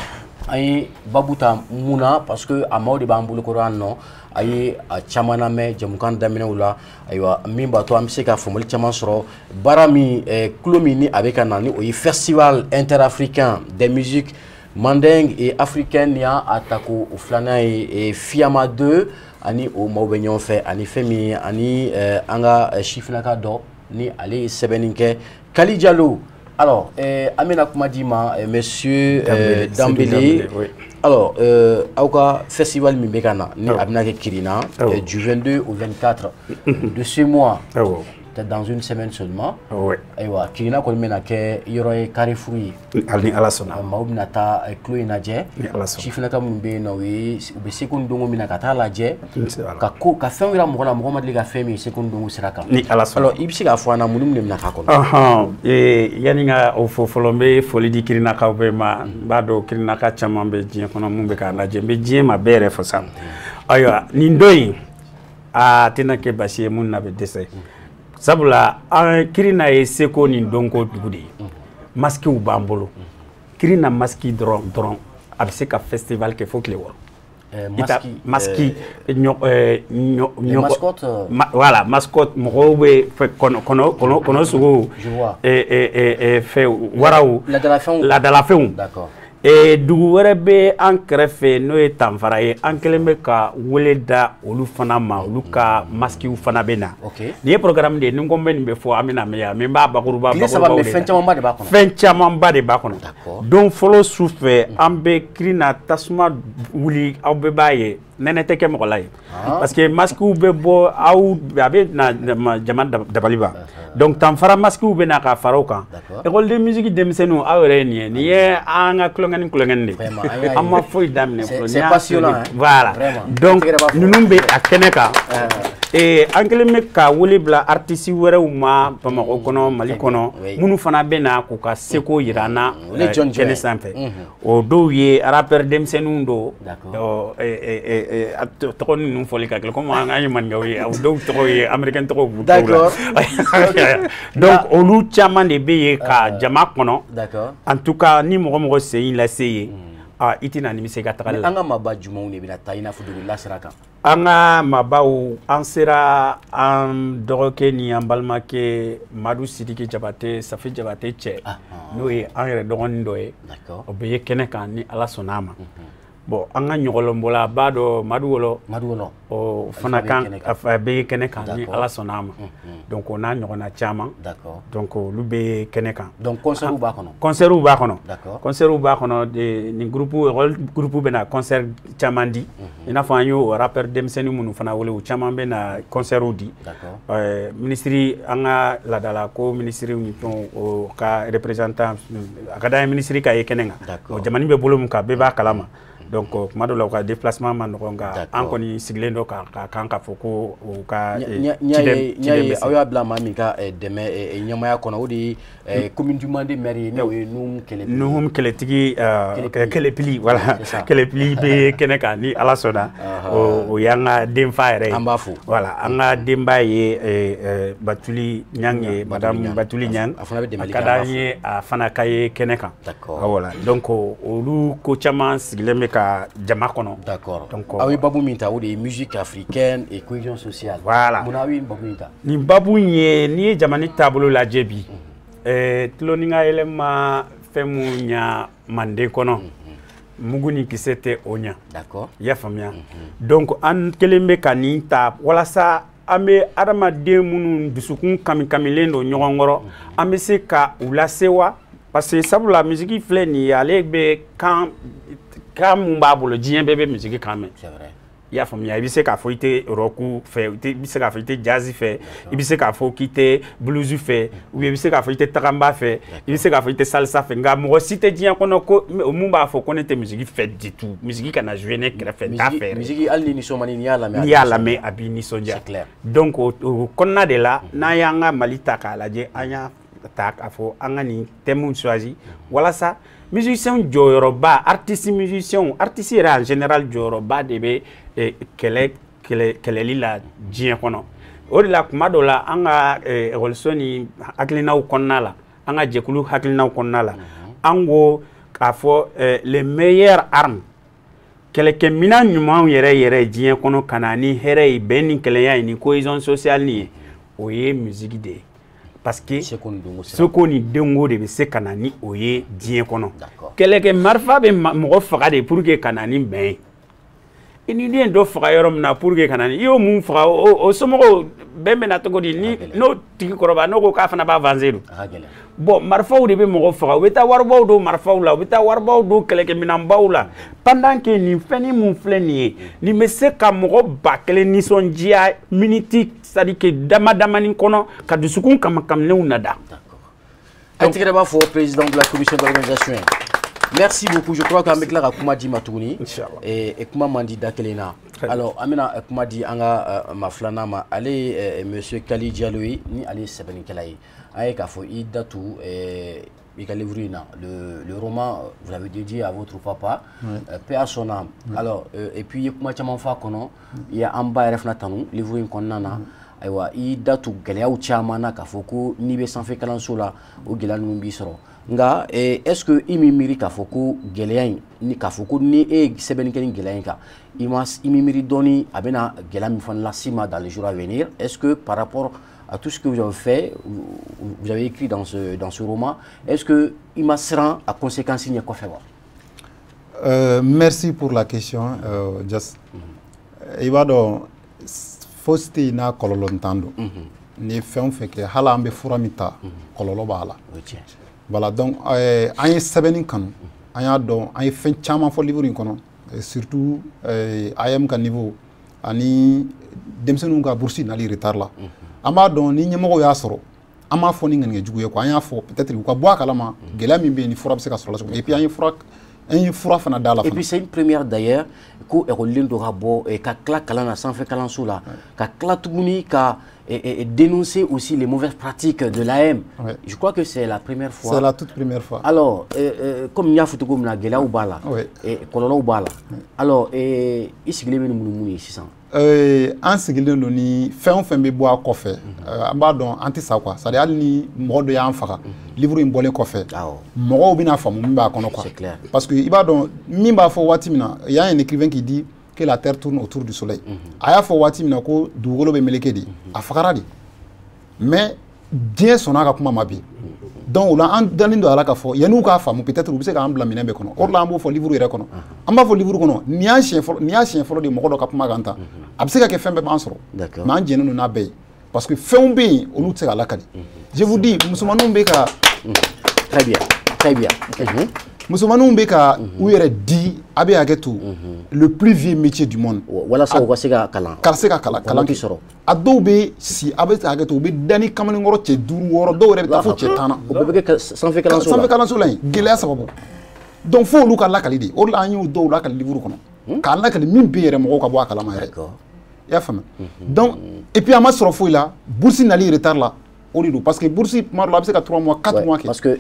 an ye babu ta mun na? Parce que a maaw de b'an bolokɔrɔ yan nɔ. A ye a caman lamɛn jamukan daminɛw la. Ayiwa, min b'a to an bɛ se ka faamuyali caman sɔrɔ baara min, kulo min ni a bɛ ka na, ni o ye Festival interafricain des musiques mandingue et africaine, ni y'a ta ko o filanan ye, Fiyama 2, ani o maaw bɛ ɲɔgɔn fɛ, ani fɛn min ani an ka sifinnaka dɔ ni ale ye sɛbɛnni kɛ, Kali Jalo. Alors, an bɛna kuma di ma, monsieur Dambélé. Oui. Alors, aw ka festival min bɛ ka na, ni a bɛna kɛ Kirina du 22 au 24 de ce mois, peut-être dans une semaine seulement. Ayiwa, Kirina kɔni bɛna kɛ yɔrɔ ye, carrefour ye. Hali ni Ala sɔnna. Maaw bɛna taa tulo in lajɛ. Ni Ala sɔnna. Sifinnaka minnu bɛ yen nɔ, u ye u bɛ seko ni dɔnko min na, ka taa lajɛ. Ka ko ka fɛnw yira mɔgɔ la, mɔgɔ ma deli ka fɛn min ye seko ni dɔnko sira kan. Ni Ala sɔnna. Alors, i bɛ se k'a fɔ an na mun ni mun de bɛna k'a kɔnɔ? Yanni n ka o fɔ fɔlɔ, n bɛ foli di Kirinakaw bɛɛ ma. N b'a dɔn Kirinaka caman bɛ diɲɛ kɔnɔ mun bɛ k'a lajɛ. N bɛ diɲɛ ma bɛɛ yɛrɛ fɔ sa. Ayiwa, nin don in, a tɛna kɛ basi ye mun na bɛ dɛsɛ. Sabula an Kirina ye seko ni dɔnko dugu de ye. Masquew b'an bolo. Kirina masque dɔrɔn dɔrɔn, a bɛ se ka festival kɛ fo tile 6. Masque, mascotte. Voilà, mascotte, mɔgɔw bɛ fɛ kɔnɔ kɔnɔ kɔnɔ sogow. Je vois. Fɛ waraw. Ladalafɛnw. Ladalafɛnw. D'accord. Dugu wɛrɛ bɛ an kɛrɛfɛ, n'o ye Tanfara ye. An kɛlen bɛ ka wele da olu fana ma, olu ka masquew fana bɛ na. Nin ye programme de ye, ni n ko n bɛ nin bɛ fɔ, an bɛ na mɛn yan, mais n b'a bakuruba. Tile 3, mais fɛn camanba de b'a kɔnɔ. Fɛn camanba de b'a kɔnɔ. Don fɔlɔ su fɛ, an bɛ Kirina tasuma wuli, aw bɛɛ b'a ye, nɛnɛ tɛ kɛ mɔgɔ la ye. Parce que masquew bɛ bɔ, aw a bɛ na jama dabali ban. Donc Tanfara masquew bɛ na ka fara o kan. École de musique denmisɛnninw, aw yɛrɛ ye nin ye, nin ye an ka kulonkɛni kulonkɛni de ye. An ma foyi daminɛ fɔlɔ. C'est passionnant. Voilà. Donc ninnu bɛ a kɛnɛ kan. An kɛlen bɛ ka wele bila artiste wɛrɛw ma Bamakɔ kɔnɔ, Mali kɔnɔ, minnu fana bɛ na k'u ka seko yira an na kɛnɛ sanfɛ. O dɔw ye rappeur denmisɛnninw don. Tɔgɔ ninnu fɔli ka gɛlɛn, komi an ye maninkaw ye, dɔw tɔgɔ ye américain tɔgɔw b'u dɔw la. Donc olu caman de bɛ yen ka jama kɔnɔ. En tout cas, ni mɔgɔ mɔgɔ sen y'i lase yen, i tɛna nimisa i ka tagali la. An ka maaba jumɛnw de bɛna taa, i n'a fɔ dɔnkilida sira kan? An ka maabaw, an sera an dɔgɔkɛ ni an balimakɛ Madu Sidiki Jabate, Safi Jabate cɛ, n'o ye an yɛrɛ dɔgɔnin dɔ ye. O bɛ ye kɛnɛ kan ni Ala sɔnna a ma. Bon, an ka ɲɔgɔlɔnbɔlaba dɔ, Madu Wɔlɔ. Madu Wɔlɔ. O fana kan a bɛ kɛnɛ kan ni Ala sɔnna a ma. Donc o n'a ɲɔgɔnna caman. Donc olu bɛ kɛnɛ kan. Donc concert b'a kɔnɔ. Concert b'a kɔnɔ. Concert b'a kɔnɔ, nin groupe, école groupe bɛ na concert caman di. I n'a fɔ an y'o rappeur denmisɛnnin minnu fana wele, u caman bɛ na concert di. Ministre, an ka laadala ko ministre ni fɛnw, o ka représentant, a ka d'an ye ministre ka ye kɛnɛ kan. Jamana bɛ bolo min kan, bɛɛ b'a kalama. Donc kuma dɔw la, u ka déplacement ma nɔgɔn, nka an kɔni sigilen don ka kan k'a fɔ ko u ka ciden bɛ se. Aw y'a bila maa min ka dɛmɛ ɲɛmaaya kɔnɔ, o de ye commune du Mande maire ye, n'o ye Nuhum Kɛlɛpili. Nuhum Kɛlɛtigi, Kɛlɛpili, voilà, Kɛlɛpili bɛ kɛnɛ kan ni Ala sɔnna. O y'an ka denfa yɛrɛ ye. An b'a fo. Voilà, an ka denba ye Batuli Ɲang ye, madame Batuli Ɲang. A fana bɛ dɛmɛli kɛ. A ka d'an ye a fana ka ye kɛnɛ kan. Voilà, donc olu ko caman sigilen bɛ ka jama kɔnɔ. D'accord. Donc aw ye babu min ta, o de ye musique africaine et cohésion sociale. Voilà. Mun na aw ye babu in ta? Nin babu in ye, n'i ye jamana taabolo lajɛ bi, tulon ka yɛlɛ ma fɛn mun ɲa Manden kɔnɔ, mugu ni kisɛ tɛ o ɲa. D'accord. I y'a faamuya? Donc an kelen bɛ ka nin ta walasa an bɛ adamaden minnu dusukun kami-kamilen don ɲɔgɔn kɔrɔ, an bɛ se ka u lase wa? Parce que sabula musique filɛ nin ye, ale bɛ kan kan mun b'a bolo, diɲɛ bɛɛ bɛ musique kan mɛn. C'est vrai. I y'a faamuya, i bɛ se k'a fɔ i tɛ rock fɛ, i bɛ se k'a fɔ i tɛ jazz fɛ, i bɛ se k'a fɔ k'i tɛ blues fɛ, ou bien i bɛ se k'a fɔ i tɛ tagaba fɛ, i bɛ se k'a fɔ i tɛ salsa fɛ. Nka mɔgɔ si tɛ diɲɛ kɔnɔ ko mun b'a fɔ ko ne tɛ musique fɛ du tout, musique kana jouer ne kɛrɛfɛ, n t'a fɛ yɛrɛ. Musique, hali ni nisɔn man di, n'i y'a lamɛn, n'i y'a lamɛn a b'i nisɔndiya. C'est clair. Donc o kɔnɔna de la, n'an y'an ka Mali ta k'a lajɛ, an y'a ta k'a fɔ an ka nin thème choisi walasa musicien jɔyɔrɔba, artiste musicien, artiste yɛrɛ en général jɔyɔrɔba de bɛ kɛlɛli la diɲɛ kɔnɔ. O de la kuma dɔ la an ka ekɔliso ni hakilinaw kɔnɔna la, an ka jɛkulu hakilinaw kɔnɔna la, an ko k'a fɔ les meilleures armes, kɛlɛkɛminɛn ɲumanw yɛrɛ yɛrɛ diɲɛ kɔnɔ ka na ni hɛrɛ ye, bɛn ni kɛlɛya ye, ni cohésion sociale nin ye, o ye musique de ye. Parce que seko ni denko de bɛ se ka na ni o ye diɲɛ kɔnɔ. Kɛlɛkɛ marifa bɛ mɔgɔ faga de pour que ka na ni bɛn ye. I ni den dɔ faga yɔrɔ min na pour que ka na ni i y'o mun faga, o somɔgɔw bɛn bɛ na cogo di ni n'o tigi kɔrɔba n'o ko k'a fana b'a venger don. Bon, marifaw de bɛ mɔgɔ faga, u bɛ taa waribaw don marifaw la, u bɛ taa waribaw don kɛlɛkɛminɛnbaw la, pendant que nin fɛnnin mun filɛ nin ye, nin bɛ se ka mɔgɔ 1000 nisɔndiya miniti, c'est à dire que dama damani kɔnɔ ka dusukun kamakamlenw nada. A tigɛrɛ b'a fɔ président de la commission d'organisation. Merci beaucoup. Je crois qu'an bɛ tila ka kuma di ma tuguni. Et kuma man di da kelen na. Alors an bɛna kuma di an ka maa filanan ma. Ale ye monsieur Kali Diallo ye, ni ale ye sɛbɛnnikɛla ye. An ye k'a fɔ i da tu i ka livre in na, le roman vous l'avez dédié à votre papa, paix à son âme. Alors et puis i ye kuma caman fɔ a kɔnɔ, i ye an ba yɛrɛ fana tanu livre in kɔnɔna na. Ayiwa, i da tu gɛlɛyaw caman na k'a fɔ ko n'i bɛ sanfɛ kalanso la, o gɛlɛya ninnu b'i sɔrɔ. Nka est-ce que i m'i miiri k'a fɔ ko gɛlɛya in, ni k'a fɔ ko ni e ye sɛbɛnni kɛ ni gɛlɛya in kan, i m'i miiri dɔɔni a bɛna gɛlɛya min fana las'i ma dans les jours à venir? Est-ce que par rapport à tout ce que vous avez fait, vous avez écrit dans ce roman, est-ce que i ma siran a conséquence ɲɛ kɔfɛ wa? Merci pour la question, Jas. I b'a dɔn fosi tɛ yen n'a kɔlɔlɔ ntan don. Ni ye fɛn o fɛn kɛ, hali an bɛ fura min ta, kɔlɔlɔ b'a la. Voilà, donc an ye sɛbɛnni kanu, an y'a dɔn an ye fɛn caman fɔ livre in kɔnɔ, surtout AEEM ka niveau ani denmisɛnninw ka bourse nali retard la. An b'a dɔn ni ɲɛmɔgɔw y'a sɔrɔ, an m'a fɔ ni ŋaniya jugu ye quoi, an y'a fɔ peut-être u ka bɔ a kalama gɛlɛya min bɛ yen ni fura bɛ se ka sɔrɔ la cogo min. Et puis an ye fura fana d'a la. Et puis c'est une première d'ailleurs ko ekɔliden dɔ ka bɔ ka tila kalan na sanfɛ kalanso la, ka tila tuguni ka dénoncer aussi les mauvaises pratiques de l'AEEM. Ouais. Je crois que c'est la première fois. C'est la toute première fois. Alors, comme n y'a fɔ cogo min na, gɛlɛyaw b'a la, kɔlɔlɔw b'a la. Alors, i sigilen bɛ ni mun ye sisan? An sigilen don ni fɛn o fɛn bɛ bɔ a kɔfɛ, an b'a dɔn an tɛ sa quoi. C'est à dire hali ni mɔgɔ dɔ y'an faga, livre in bɔlen kɔfɛ, mɔgɔw bɛna faamu min b'a kɔnɔ quoi. C'est clair. Parce que i b'a dɔn min b'a fɔ waati min na, il y a un écrivain qui dit que la terre tourne autour du soleil. A y'a fɔ waati min na ko dugukolo bɛ meleke de, a fagara de. Mais diɲɛ sɔnna a ka kuma ma bi. Donc o la an dalen don a la k'a fɔ yan'u k'a faamu, peut-être u bɛ se k'an bila minɛn bɛɛ kɔnɔ. O de la an b'o fɔ livre yɛrɛ kɔnɔ. An b'a fɔ livre kɔnɔ, nin y'a siɲɛ fɔlɔ de mɔgɔ dɔ ka kuma kan tan. A bɛ se ka kɛ fɛn bɛɛ b'an sɔrɔ. Mais an jɛnnen don n'a bɛɛ ye. Parce que fɛnw bɛ yen, olu tɛ se ka lakali. Je vous dis, musomaninw bɛ ka. Très bien, très bien. Musomaninw bɛ ka u yɛrɛ di, a bɛ hakɛ to, le plus vieux métier du monde. Walasa u ka se ka kalan. Ka se ka kalan kɛ sɔrɔ. A dɔw bɛ si, a bɛ hakɛ to, u bɛ da ni kamalenkɔrɔ cɛ 5 6, dɔw yɛrɛ bɛ taa fo cɛ 10 na. O bɛɛ bɛ kɛ sanfɛ kalanso la. Sanfɛ kalanso la yen, gɛlɛya sababu. Donc fo olu ka lakali de. O de la an y'o dɔw lakali livre kɔnɔ. K'a lakali min bɛ yɛrɛ mɔgɔw ka bɔ a kalama yɛrɛ. I y'a faamu. Donc et puis a ma sɔrɔ foyi la, bourse nali retard la. O de don, parce que bourse tuma dɔ la a bɛ se ka 3 mois 4 mois kɛ. Parce que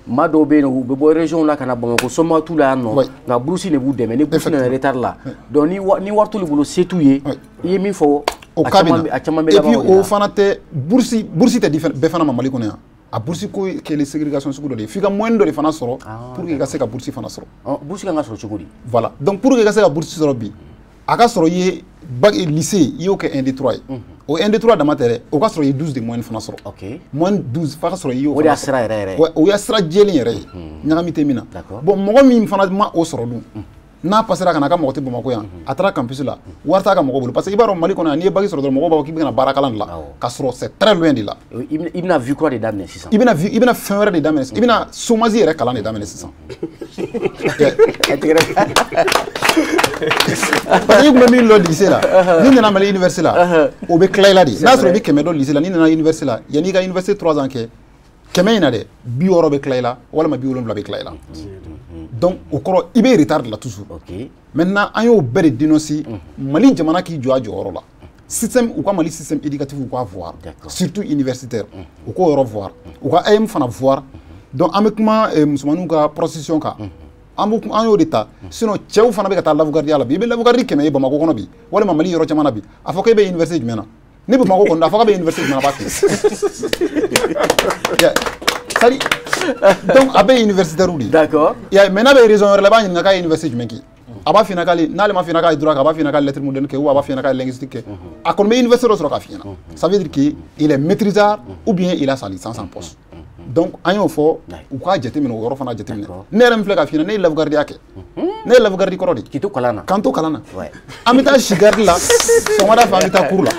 maa dɔw bɛ yen nɔ, u bɛ bɔ région la ka na Bamakɔ, soma t'u la yan nɔ, nka bourse de b'u dɛmɛ. Ni bourse nana retard la, donc ni wari t'olu bolo, se t'u ye, i ye min fɔ, o cas bɛ na. A caman bɛ laban o de la. Et puis o fana tɛ bourse tɛ di bɛɛ fana ma Mali kɔnɔ yan. A bourse ko kɛlen ségrégation sugu dɔ de ye. F'i ka moyen dɔ de fana sɔrɔ pour que i ka se ka bourse fana sɔrɔ. Bourse kan ka sɔrɔ cogo di? Voilà, donc pour que i ka se ka bourse sɔrɔ bi, a ka sɔrɔ i ye bac lycée, i y'o kɛ 1 2 3 ye. O 1 2 3 dama tɛ dɛ, o ka sɔrɔ i ye 12 de moyenne fana sɔrɔ. Ok. Moyenne 12 f'a ka sɔrɔ i y'o. O de y'a sira yɛrɛ yɛrɛ. Ouais, o y'a sira jɛlen yɛrɛ ye. Ɲagami tɛ min na. D'accord. Bon, mɔgɔ min fana ma o sɔrɔ dun, N'a passera ka na a ka mɔgɔ tɛ Bamakɔ yan, a taara campus la, wari t'a ka mɔgɔ bolo, parce que i b'a dɔn Mali kɔnɔ yan, n'i ye bac sɔrɔ dɔrɔn mɔgɔw b'a fɔ k'i bɛ na baara kalan de la, k'a sɔrɔ c'est très loin de là. I bɛna vie kura de daminɛ sisan. I bɛna fɛn wɛrɛ de daminɛ, i bɛna chômage yɛrɛ kalan de daminɛ sisan. Parce que i tun bɛ min lɔ lycée la, n'i nana Mali université la, o bɛ tila i la de. N'a sɔrɔ i bɛ 100 dɔn lycée la, n'i nana université la, yanni i ka université 3 ans kɛ, 100 in na dɛ, 60 bɛ tila i la, walima 70 bɛ tila i la. Donc o kɔrɔ i bɛ retard de la toujours. Maintenant an y'o bɛɛ de dénoncer, Mali jamana k'i jɔ a jɔyɔrɔ la. Système u ka Mali système éducatif u k'a voir, surtout universitaire, u k'o yɔrɔ voir, u ka AEM fana voir. Donc an bɛ kuma musomaninw ka prostitution kan, an y'o de ta. Sinon cɛw fana bɛ ka taa lave-gardiya la bi, i bɛ lave-garde 100 ye Bamakɔ kɔnɔ bi, walima Mali yɔrɔ caman na bi, a fɔ k'e bɛ université jumɛn na? Ni Bamakɔ kɔni a fɔ k'a bɛ université jumɛn na, a b'a f'i ye. C'est-à-dire, donc a bɛ universitaire de ye. D'accord. Mais n'a bɛ raison wɛrɛ la, i b'a ɲininka k'a ye université jumɛn kɛ? A b'a f'i ɲɛna k'ale, n'ale ma f'i ɲɛna k'a ye droit kɛ, a b'a f'i ɲɛna k'a ye lettre moderne kɛ, ou a b'a f'i ɲɛna k'a ye linguistique kɛ. A kɔni bɛ université dɔ sɔrɔ k'a f'i ɲɛna. Ça veut dire qu'il est maîtrisard ou bien il a sa licence en poste. Donc an y'o fɔ u k'a jateminɛ, o yɔrɔ fana jateminɛ. Ne yɛrɛ min filɛ k'a f'i ɲɛna, ne ye lave-gardiya kɛ. Ne ye lave-garde kɔrɔ de. K'i to kalan na. K'an to kalan na. An bɛ taa si garde la, sɔgɔmada fɛ an bɛ taa cours la.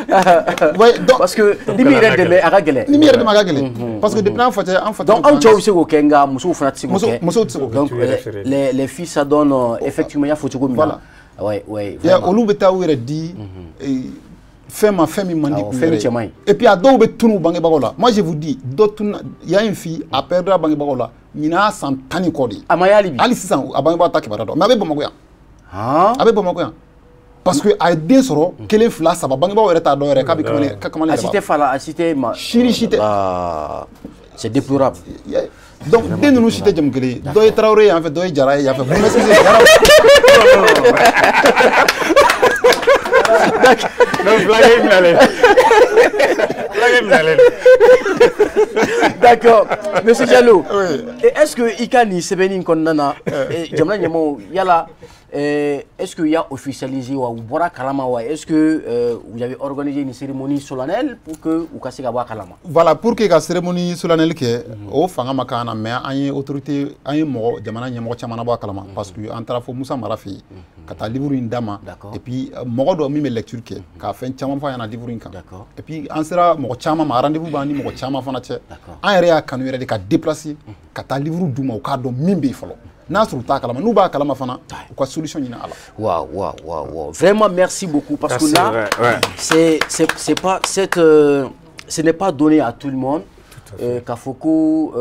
Donc parce que ni min yɛrɛ dɛmɛ a ka gɛlɛn. Ni min yɛrɛ dɛmɛ a ka gɛlɛn. Parce que depuis an fa cɛ, an fa. Donc anw cɛw bɛ se k'o kɛ, nka musow fana tɛ se k'o kɛ. Musow tɛ se k'o kɛ. Donc les filles ça donne effectivement i y'a fɔ cogo min na. Ouais ouais. Olu bɛ taa u yɛrɛ di fɛn ma, fɛn min man di u yɛrɛ ye. Fɛn min cɛ man ɲi. Et puis a dɔw bɛ tunu u bangebagaw la. Moi je vous dis, dɔ tununa, il y a une fille a perdra bangebagaw la, ɲinan y'a san 10 ni kɔ de ye. A ma ye hali bi. Hali sisan a bangebagaw ta kibaruya dɔn, mais a bɛ Bamakɔ yan. A bɛ Bamakɔ yan. Parce que a ye den sɔrɔ 1, 2, 3, bangebagaw yɛrɛ t'a dɔn yɛrɛ k'a bɛ kamalen yɛrɛ. A si tɛ fa la, a si tɛ ma. Si ni si tɛ. C'est déplorable. Donc den ninnu si tɛ jamu kelen ye. Dɔ ye Tarawele ye yan fɛ, dɔ ye Jara ye yan fɛ. Vous m'excusez, Jara. D'accord. Monsieur Diallo, est-ce que i ka nin sɛbɛnni in kɔnɔna na, jamana ɲɛmɔgɔw yala, est-ce qu'il y a officialisé wa u bɔra kalama wa, est-ce que vous avez organisé une cérémonie solennelle pour que u ka se ka bɔ a kalama? Voilà, pour que ka cérémonie solennelle kɛ, o fanga ma k'an na, mais an ye autorité, an ye mɔgɔ jamana ɲɛmɔgɔ caman bɔ a kalama, parce que an taara fo Musa Mara fɛ yen ka taa livre in d'a ma, et puis mɔgɔ dɔ min bɛ lecture kɛ ka fɛn caman fɔ a ɲɛna livre in kan, et puis an sera mɔgɔ caman ma, rendez-vous b'an ni mɔgɔ caman fana cɛ. An yɛrɛ y'a kanu yɛrɛ de ka déplacer ka taa livre d'u ma, u k'a dɔn min bɛ yen fɔlɔ. N'a sɔrɔ u t'a kalama, n'u b'a kalama fana, u ka solution ɲini a la. Waouh, waouh, waouh. Vraiment merci beaucoup, parce que là, c'est pas cette, ce n'est pas donné à tout le monde k'a fɔ ko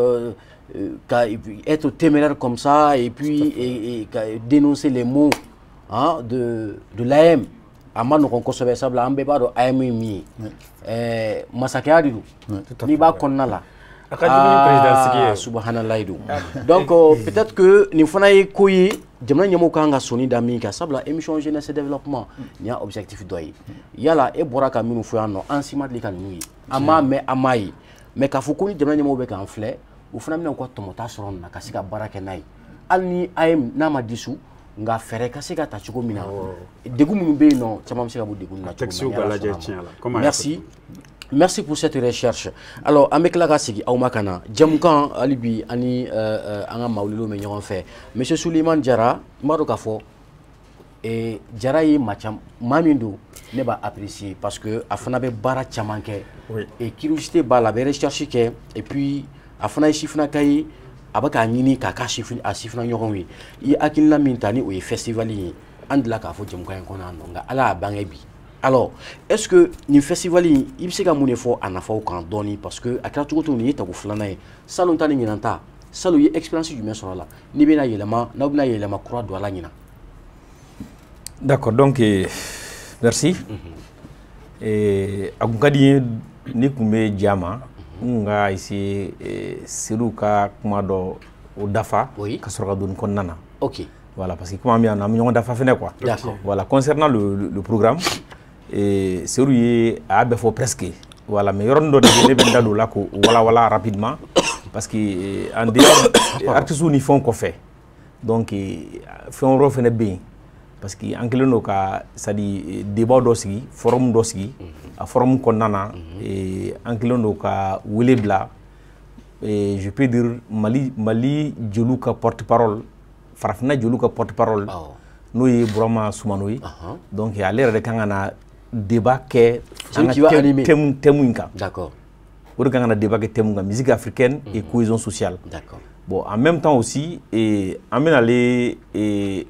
être téméraire comme ça et puis et dénoncer les mots, hein, de l'AM. A ma nɔgɔn kosɛbɛ, sabula an bɛɛ b'a dɔn AEM ye min ye. Masakɛya de don. N'i b'a kɔnɔna la. A ka jugu ni président sigi ye. Subahanallahi don. Donc peut-être que nin fana ye ko ye jamana ɲɛmɔgɔw kan ka sɔnni da min kan, sabula émission jeunesse développement nin y'a objectif dɔ ye. Yala e bɔra ka minnu fɔ yan nɔ, an si ma deli ka ninnu ye. An m'a mɛn, an m'a ye. Mais k'a fɔ ko ni jamana ɲɛmɔgɔw bɛ k'an filɛ, u fana bɛna u ka tɔmɔta sɔrɔ nin na ka se ka baara kɛ n'a ye. Hali ni AEM n'a ma dissous, nka fɛɛrɛ ka se ka ta cogo min na, degun minnu bɛ yen nɔ, caman bɛ se ka bɔ degun na cogo min na. Merci. Merci pour cette recherche. Alors, an bɛ tila ka segin aw ma ka na jamukan hali bi ani an ka mawuludiw bɛ ɲɔgɔn fɛ. Monsieur Souleymane Diarra, n b'a dɔn k'a fɔ Diarra ye maa min don, ne b'a apprécier parce que a fana bɛ baara caman kɛ. Et curiosité b'a la, a bɛ recherche kɛ, et puis a fana ye sifinnaka ye, a bɛ k'a ɲini k'a k'a sifina ɲɔgɔnw ye. I ye hakilina min ta ni o ye festival ye, an delila k'a fɔ jamukan in kɔnɔ yan nɔ, nka Ala y'a bange bi. Alors, est-ce que nin festival in, i bɛ se ka mun de fɔ a nafaw kan dɔɔni, parce que a kɛra cogo cogo nin ye tako filanan ye, salon ta ni ɲinan ta, salon i ye expérience jumɛn sɔrɔ a la, n'i bɛna yɛlɛma, n'aw bɛna yɛlɛma kura don a la ɲinan? D'accord, donc merci. A kun ka di n ye ni kun bɛ ja ma, n kun ka essayer Seydou ka kuma dɔ o dafa ka sɔrɔ ka don nin kɔnɔna na. Ok. Voilà, parce que kuma min an bɛ ɲɔgɔn dafa fɛnɛ quoi. D'accord. Voilà, concernant le programme, Seydou ye a y'a bɛɛ fɔ presque. Voilà, mais yɔrɔnin dɔ de bɛ ne bɛ n da don o la k'o walawala rapidement, parce que en dehors artistes ni fɛnw kɔfɛ, donc fɛn wɛrɛw fɛnɛ bɛ yen. Parce que an kɛlen don ka c'est à dire débat dɔ sigi, forum dɔ sigi, a forum kɔnɔna na, an kɛlen don ka wele bila, je peux dire Mali jeliw ka porte-parole, farafinna jeliw ka porte-parole, N'o ye Burama Sumano ye. Donc ale yɛrɛ de kan ka na débat kɛ an ka thème in kan. D'accord. O de kan ka na débat kɛ thème kan, musique africaine et cohésion sociale. D'accord. Bon, en même temps aussi, an bɛna ale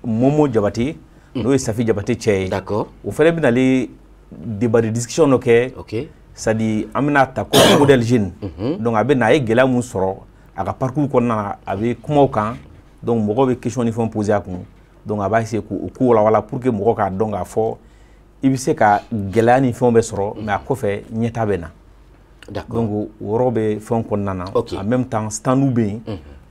Momo Jabate, n'o ye Safi Jabate cɛ ye. D'accord. O fana bɛna ale débat de discussion dɔ kɛ. Ok. C'est-à-dire an bɛna ta comme modèle jeune. Donc a bɛ na, a ye gɛlɛya mun sɔrɔ a ka parcours kɔnɔna na, a bɛ kuma o kan. Donc mɔgɔw bɛ question ni fɛnw poser a kun. Donc a b'a essayer k'o ko walawala pour que mɔgɔw k'a dɔn k'a fɔ i bɛ se ka gɛlɛya ni fɛnw bɛ sɔrɔ, mais a kɔfɛ ɲɛta bɛ na. D'accord. Donc o yɔrɔ bɛ fɛnw kɔnɔna na. Ok. En même temps, standw bɛ yen.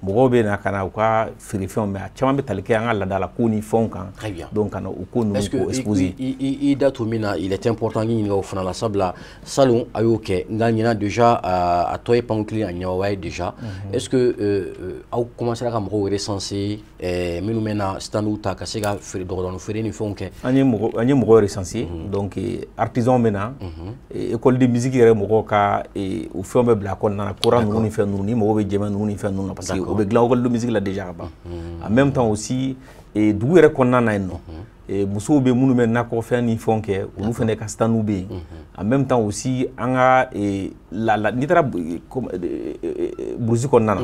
Mɔgɔw bɛ na ka na u ka feerefɛnw, mais a caman bɛ tali kɛ an ka laadala ko ni fɛnw kan. Très bien. Donc ka na o ko ninnu Est-ce que k'o exposer. I da to min na, il est important k'i ɲininka o fana la, sabula salon a y'o kɛ, nka ɲinan déjà a tɔ ye pankuli a ɲɛwawa ye déjà. Est-ce que aw commencera ka mɔgɔw recenser minnu bɛ na standw ta ka se ka feere dɔgɔdɔgɔnin feere ni fɛnw kɛ? An ye mɔgɔw recenser. Donc artisanw bɛ na, école de musique yɛrɛ mɔgɔw ka o fɛnw bɛ bila a kɔnɔna na, kora ninnu ni fɛn ninnu, ni mɔgɔw bɛ jɛmɛ ninnu ni fɛn ninnu na, parce que o bɛ dilan école de musique la déjà ka ban. En même temps aussi, dugu yɛrɛ kɔnɔna na yen nɔ, musow bɛ minnu bɛ nakɔfɛn ni fɛnw kɛ, olu fana ka standw bɛ yen. En même temps aussi, an ka la n'i taara brousse kɔnɔna na,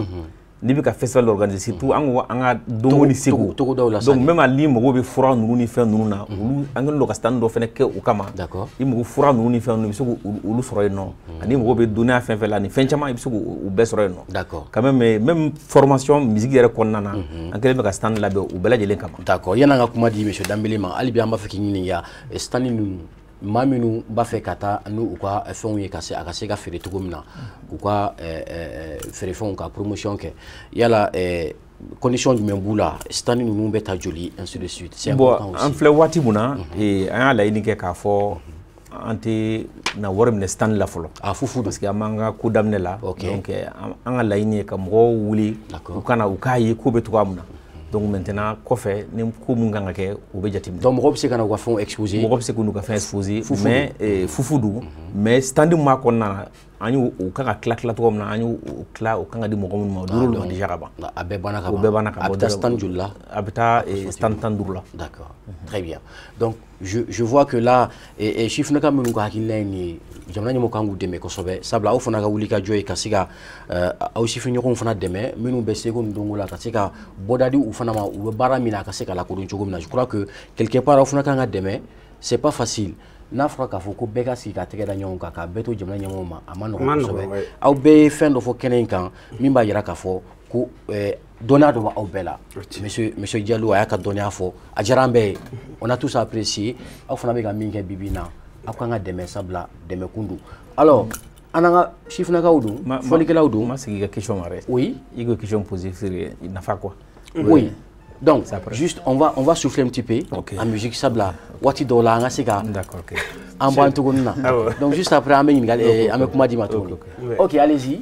n'i bɛ ka festival organiser, surtout an ko an ka donko ni seko, togodaw la, donc même hali ni mago bɛ fura ninnu ni fɛn ninnu na, olu an kɛlen don ka stand dɔ fana kɛ o kama. D'accord. I mago fura ninnu ni fɛn ninnu, i bɛ se k'olu sɔrɔ yen nɔ. Ani mago bɛ dɔnniya fɛn fɛn la ni fɛn caman, i bɛ se k'o bɛɛ sɔrɔ yen nɔ. D'accord. Quand même, même formation musique yɛrɛ kɔnɔna na, an kɛlen bɛ ka stand labɛn o bɛɛ lajɛlen kama. D'accord. Yan'an ka kuma di monsieur Danbele ma, hali bi an b'a fɛ k'i ɲininka stand ninnu, maa minnu b'a fɛ ka taa n'u ka fɛnw ye ka se a ka se ka feere cogo min na, k'u ka feerefɛnw ka promotion kɛ, yala condition jumɛn b'u la, stand ninnu bɛ ta joli, ainsi de suite? C'est important aussi. Bon, an filɛ waati mun na, an y'a laɲini kɛ k'a fɔ an tɛ na wari minɛ stand la fɔlɔ. A fufu don. Parce que an b'an ka ko daminɛ la. Ok. Donc an ka laɲini ye ka mɔgɔw wuli u ka na u k'a ye ko bɛ cogoya min na. Donc maintenant kɔfɛ, ni ko mun kan ka kɛ, o bɛ jateminɛ. Donc mɔgɔw bɛ se ka na u ka fɛnw exposer. Mɔgɔ bɛ se k'u ka fɛn exposer, mais fufu don, mais stand min b'a kɔnɔna na, an y'o o kan ka tila tila cogo min na, an y'o tila, o kan ka di mɔgɔ minnu ma, o dir'olu ma déjà ka ban. A bɛɛ banna ka ban. O bɛɛ banna ka ban. A bɛ taa stand joli la? A bɛ taa stand 15 la. D'accord, très bien. Donc je vois que là, sifinnaka minnu ka hakilina ye nin ye, jamana ɲɛmɔgɔ kan k'u dɛmɛ kosɛbɛ, sabula aw fana ka wuli ka jɔ ye ka se ka aw sifinɲɔgɔnw fana dɛmɛ minnu bɛ seko ni dɔnko la, ka se ka bɔda di u fana ma, u bɛ baara min na a ka se ka lakodɔn cogo min na. Je crois que quelque part aw fana kan ka dɛmɛ, c'est pas facile. N'a fɔra k'a fɔ ko bɛɛ ka sigi ka tɛgɛ da ɲɔgɔn kan k'a bɛɛ to jamana ɲɛmɔgɔw ma, a ma nɔgɔn kosɛbɛ. Aw bɛɛ ye fɛn dɔ fɔ kɛnɛ in kan min b'a jira k'a fɔ ko dɔnniya dɔ b'aw bɛɛ la. Monsieur Diallo a y'a ka dɔnniya fɔ, a diyara an bɛɛ ye, on a tous apprécié. Aw fana bɛ ka min kɛ bi bi in na, aw kan ka dɛmɛ, sabula dɛmɛ kun don. Alors an n'an ka sifinnakaw don, fɔlikɛlaw don. Ma segin i ka question ma dɛ. Oui. I ka question posée sur nafa quoi. Oui. Donc, juste, on va souffler un petit peu en musique, sabla. Waati dɔw la, an ka se ka an bɔ an tuguni na. Donc, juste après, an bɛ ɲininkali, an bɛ kuma d'i ma tuguni. Ok, allez-y.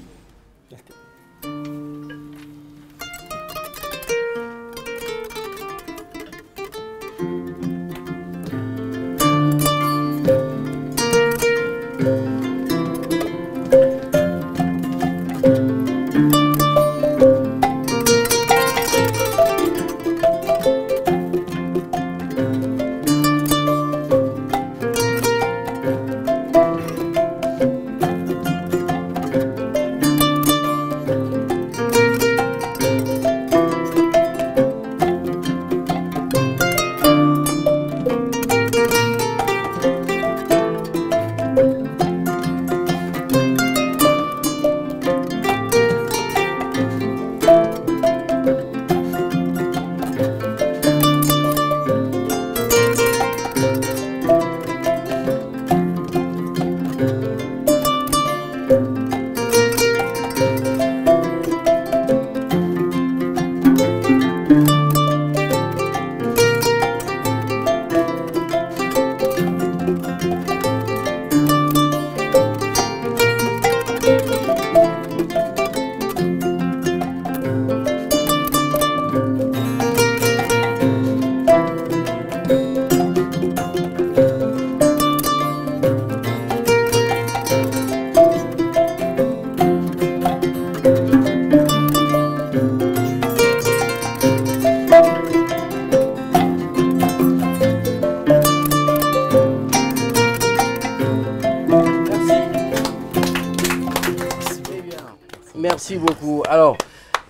Merci beaucoup. Alors,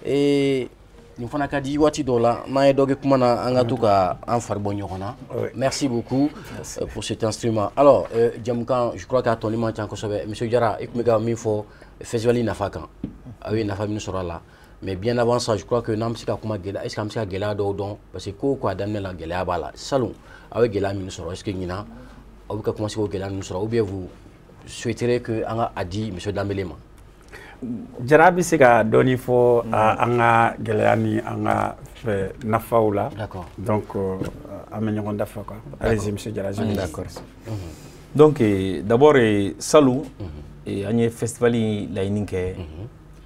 et nin fana ka di waati dɔw la n'an ye dɔ kɛ kuma na an ka to ka an fari bɔ ɲɔgɔn na. Merci beaucoup pour cet instrument. Alors, jamukan, je crois k'a tɔni man ca kosɛbɛ. Monsieur Jara, i tun bɛ ka min fɔ festival nafa kan, aw ye nafa min sɔrɔ a la. Mais bien avant ça, je crois que n'an bɛ se ka kuma gɛlɛya, est ce que an bɛ se ka gɛlɛya dɔw dɔn? Parce que ko o ko a daminɛ la gɛlɛya b'a la. Salon aw ye gɛlɛya min sɔrɔ, est ce que ɲinan aw bɛ ka commencer k'o gɛlɛya ninnu sɔrɔ ou bien vous souhaiterez que an ka a di monsieur Danbele ma? Jara bɛ se ka dɔɔni fɔ an ka gɛlɛya ni an ka nafaw la. Donc an bɛ ɲɔgɔn dafa quoi. Allez-y monsieur Jara. D'accord. Donc d'abord salon an ye festival in laɲini kɛ,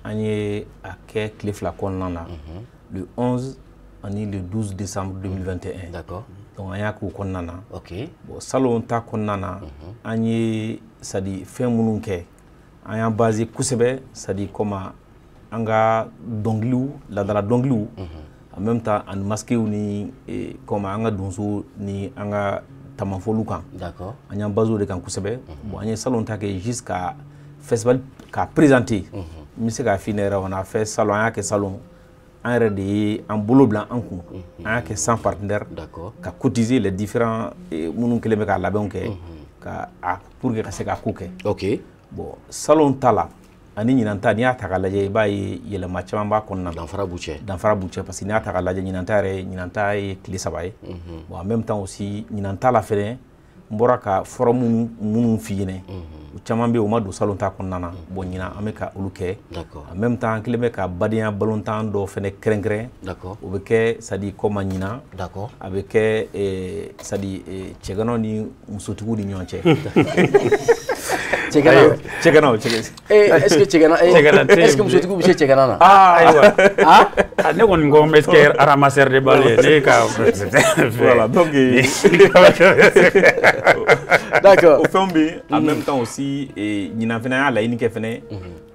an ye a kɛ tile 2 kɔnɔna na, le 11 ani le 12 décembre 2021. D'accord. Donc an y'a k'o kɔnɔna na. Ok. Bon, salon ta kɔnɔna na, an ye c'est à dire fɛn minnu kɛ, an y'an basé kosɛbɛ, c'est à dire comme an ka dɔnkiliw, laadala dɔnkiliw, en même temps ani masquew ni comme an ka donso ni an ka tamafoliw kan. D'accord. An y'an basé o de kan kosɛbɛ. Bon, an ye salon ta kɛ jusqu'à festival k'a présenter. N bɛ se k'a f'i ɲɛna yɛrɛ, on a fait salon, an y'a kɛ salon, an yɛrɛ de ye an bolo bila an kun, an y'a kɛ sans partenaire. D'accord. Ka cotiser les différents minnu kɛlen bɛ k'a labɛnw kɛ ka a pour que ka se k'a ko kɛ. Ok. Bon, salon ta la ani ɲinan ta, n'i y'a ta k'a lajɛ, i b'a ye yɛlɛma caman b'a kɔnɔna na. Danfara b'u cɛ. Danfara b'u cɛ parce que n'i y'a ta k'a lajɛ, ɲinan ta yɛrɛ, ɲinan ta ye tile 3 ye. Bon, en même temps aussi ɲinan ta la fɛnɛ, n bɔra ka forum minnu f'i ɲɛna, u caman bɛ yen u ma don salon ta kɔnɔna na. Bon, ɲinan an bɛ ka olu kɛ. D'accord. En même temps an kɛlen bɛ ka badenya balontan dɔ fɛnɛ kɛrɛnkɛrɛn. D'accord. O bɛ kɛ c'est à dire comme ɲinan. D'accord. A bɛ kɛ c'est à dire cɛganaw ni musotigiw ni ɲɔgɔn cɛ. Cɛgana. Cɛganaw, cɛgana. Est-ce que cɛgana, est-ce que musotigiw bɛ se cɛgana na? Ah, ayiwa. Ah, ne kɔni ko n bɛ kɛ ramasseur de balle ye, ne ka. Voilà, donc d'accord. O fɛnw bɛ yen. En même temps aussi ɲinan fɛnɛ an y'a laɲini kɛ fɛnɛ,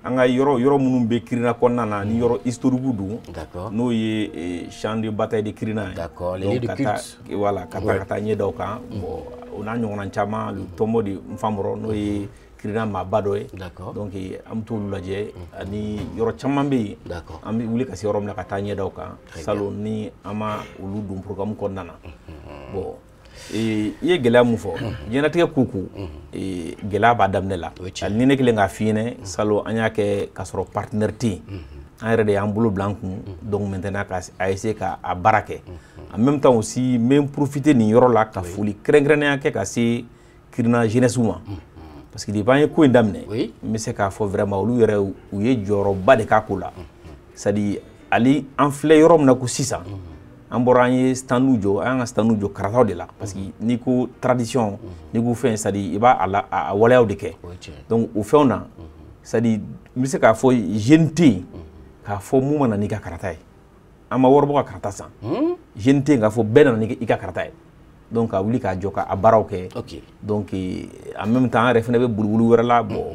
an ka yɔrɔ minnu bɛ Kirina kɔnɔna na ni yɔrɔ historique don. D'accord. N'o ye champ de bataille de Kirina ye. D'accord, les lieux de culte. Voilà, ka taa ɲɛ da o kan. Bon, o n'a ɲɔgɔnna caman, le tombeau de Nfamɔrɔ, n'o ye Kirina maaba dɔ ye. D'accord. Donc an bɛ t'olu lajɛ ani yɔrɔ caman bɛ yen. D'accord. An bɛ wuli ka se yɔrɔ min na ka taa ɲɛ da o kan. Salon ni an ma olu don programme kɔnɔna na. Bon, i ye gɛlɛya mun fɔ, diɲɛlatigɛ ko gɛlɛya b'a daminɛ la. Hali ni ne kɛlen k'a f'i ɲɛna, salon an y'a kɛ k'a sɔrɔ partenaire tɛ yen. An yɛrɛ de y'an bolo bila an kun. Donc maintenant ka a essayer ka a baara kɛ. En même temps aussi n bɛ n profiter nin yɔrɔ la ka foli kɛrɛnkɛrɛnnenya kɛ ka se Kirina jeunesse ma. Parce que depuis an ye ko in daminɛ, n bɛ se k'a fɔ vraiment olu yɛrɛ u ye jɔyɔrɔba de k'a ko la. C'est à dire hali an filɛ yɔrɔ min na ko sisan, an bɔra an ye standw jɔ, an y'an ka standw jɔ karataw de la. Parce que n'i ko tradition, n'i ko fɛn, c'est à dire i b'a a waleyaw de kɛ. Donc o fɛnw na, c'est à dire n bɛ se k'a fɔ jeune tɛ yen k'a fɔ mun ma na n'i ka karata ye. An ma wari bɔ ka karata san. Jeune tɛ yen k'a fɔ bɛɛ nana n'i ka karata ye. Donc ka wuli k'a jɔ k'a baaraw kɛ. Donc en même temps an yɛrɛ fɛnɛ bɛ boliboli wɛrɛ la. Bon,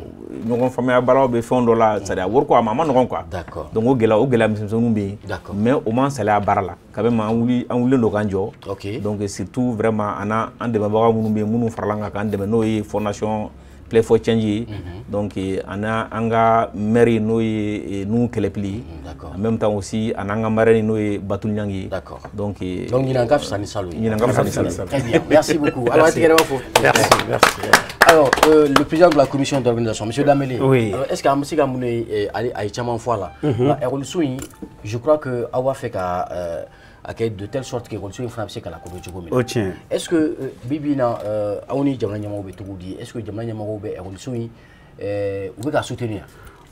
ɲɔgɔn faamuya baaraw bɛ fɛn dɔ la, c'est à dire a wari ko a ma nɔgɔn quoi. D'accord. Donc o gɛlɛya misɛnmisɛnninw bɛ yen. D'accord. Mais o m'an saliya baara la. Quand même an wulilen don k'an jɔ. Ok. Donc surtout vraiment an n'an dɛmɛbaga minnu bɛ yen, minnu farala an kan k'an dɛmɛ, n'o ye fondation Play for Change ye. Donc an an ka maire n'o ye Nuhu Kɛlɛpili ye. D'accord. En même temps aussi an n'an ka marraine n'o ye Batul Ɲangi ye. D'accord. Donc ɲinan ka fisa ni salon ye. Ɲinan ka fisa ni salon ye. Très bien, merci beaucoup. Alors Merci, merci. Alors le président de la commission d'organisation, monsieur Damele. Oui. Alors est-ce qu'an bɛ se ka mun de a ye caman fɔ a la? Nka ekɔliso in, je crois que aw b'a fɛ ka a kɛ de telle sorte que ekɔliso in fana bɛ se ka lakodɔn cogo min na. O tiɲɛ. Est-ce que bi bi in na aw ni jamana ɲɛmɔgɔw bɛ cogo di? Est-ce que jamana ɲɛmɔgɔw bɛ ekɔliso in u bɛ ka soutenir?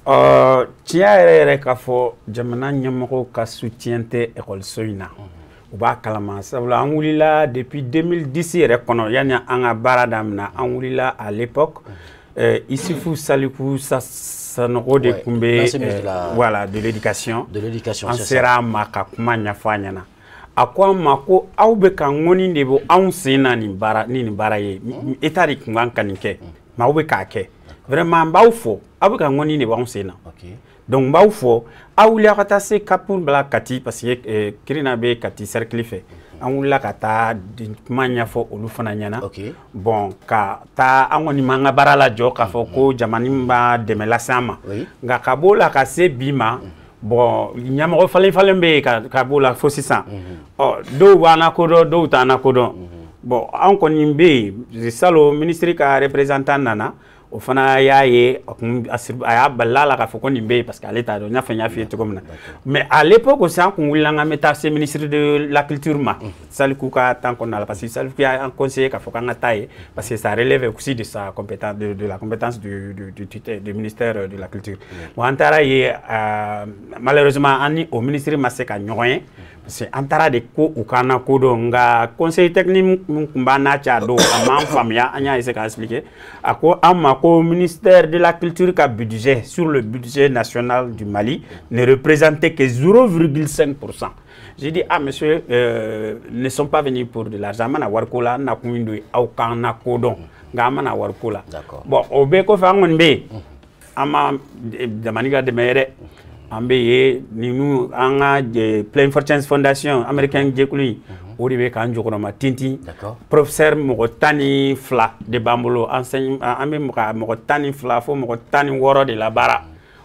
Tiɲɛ yɛrɛ yɛrɛ k'a fɔ jamana ɲɛmɔgɔw ka soutien tɛ ekɔliso in na. U b'a kalama, sabula an wulila depuis 2010 yɛrɛ kɔnɔ, yanni an ka baara daminɛ, an wulila à l'époque Isufu Saliku Sanogo de tun bɛ, voilà, de l'éducation. De l'éducation. An sera a ma ka kuma ɲɛfɔ a ɲɛna. A ko an ma ko aw bɛ ka ŋɔni de bɔ anw sen na nin baara ni nin baara ye. État de tun kan ka nin kɛ, mais aw bɛ k'a kɛ. Vraiment an b'aw fɔ, aw bɛ ka ŋɔni de bɔ anw sen na. Donc n b'aw fɔ, aw wuli aw ka taa se Cap bila Kati, parce que Kirina bɛ Kati cercle fɛ. An wulila ka taa kuma ɲɛfɔ olu fana ɲɛna. Bon, ka taa an kɔni m'an ka baara lajɔ k'a fɔ ko jamana b'a dɛmɛ lase an ma. Nka ka b'o la ka se bi ma, bon, ɲɛmɔgɔ falen falen bɛ yen ka b'o la fo sisan. Ɔ, dɔw b'an lakodɔn, dɔw t'an lakodɔn. Bon, an kɔni bɛ yen, salon ministre ka représentant nana, o fana y'a ye, a y'a balila la k'a fɔ ko nin bɛ yen parce que ale t'a dɔn, n y'a fɛ n y'a f'i ye cogo min na. Mais à l'époque aussi, an kun wulila an bɛ taa se ministre de la culture ma, Saliku ka temps kɔnɔna la, parce que Saliku y'an conseillé k'a fɔ k'an ka taa yen parce que ça relève aussi de sa compétence, de la compétence du ministère de la culture. Bon, an taara yen, malheureusement an ni o ministre ma se ka ɲɔgɔn ye, parce que an taara de ko u k'an lakodɔn. Nka conseil technique min tun b'an n'a cɛ a don, a m'an faamuya, an y'a essayer k'a expliquer. A ko an ma ko ministère de la culture ka budget sur le budget national du Mali ne représentait que 0,5%. J'ai dit, ah monsieur, ne sont pas venus pour de l'argent, an mana wariko la, an nakun don aw k'an lakodɔn, nka an mana wariko la. Bon, o bɛɛ kɔfɛ, an kɔni bɛ yen, an ma jamana ka dɛmɛ ye dɛ. An bɛ yen ninnu, an ka Plain for Change Foundation américain jɛkulu in, o de bɛ k'an jɔkɔrɔma tintin. Professeur mɔgɔ 12 de b'an bolo, enseigne, an bɛ mɔgɔ 12 fo mɔgɔ 16 de la baara.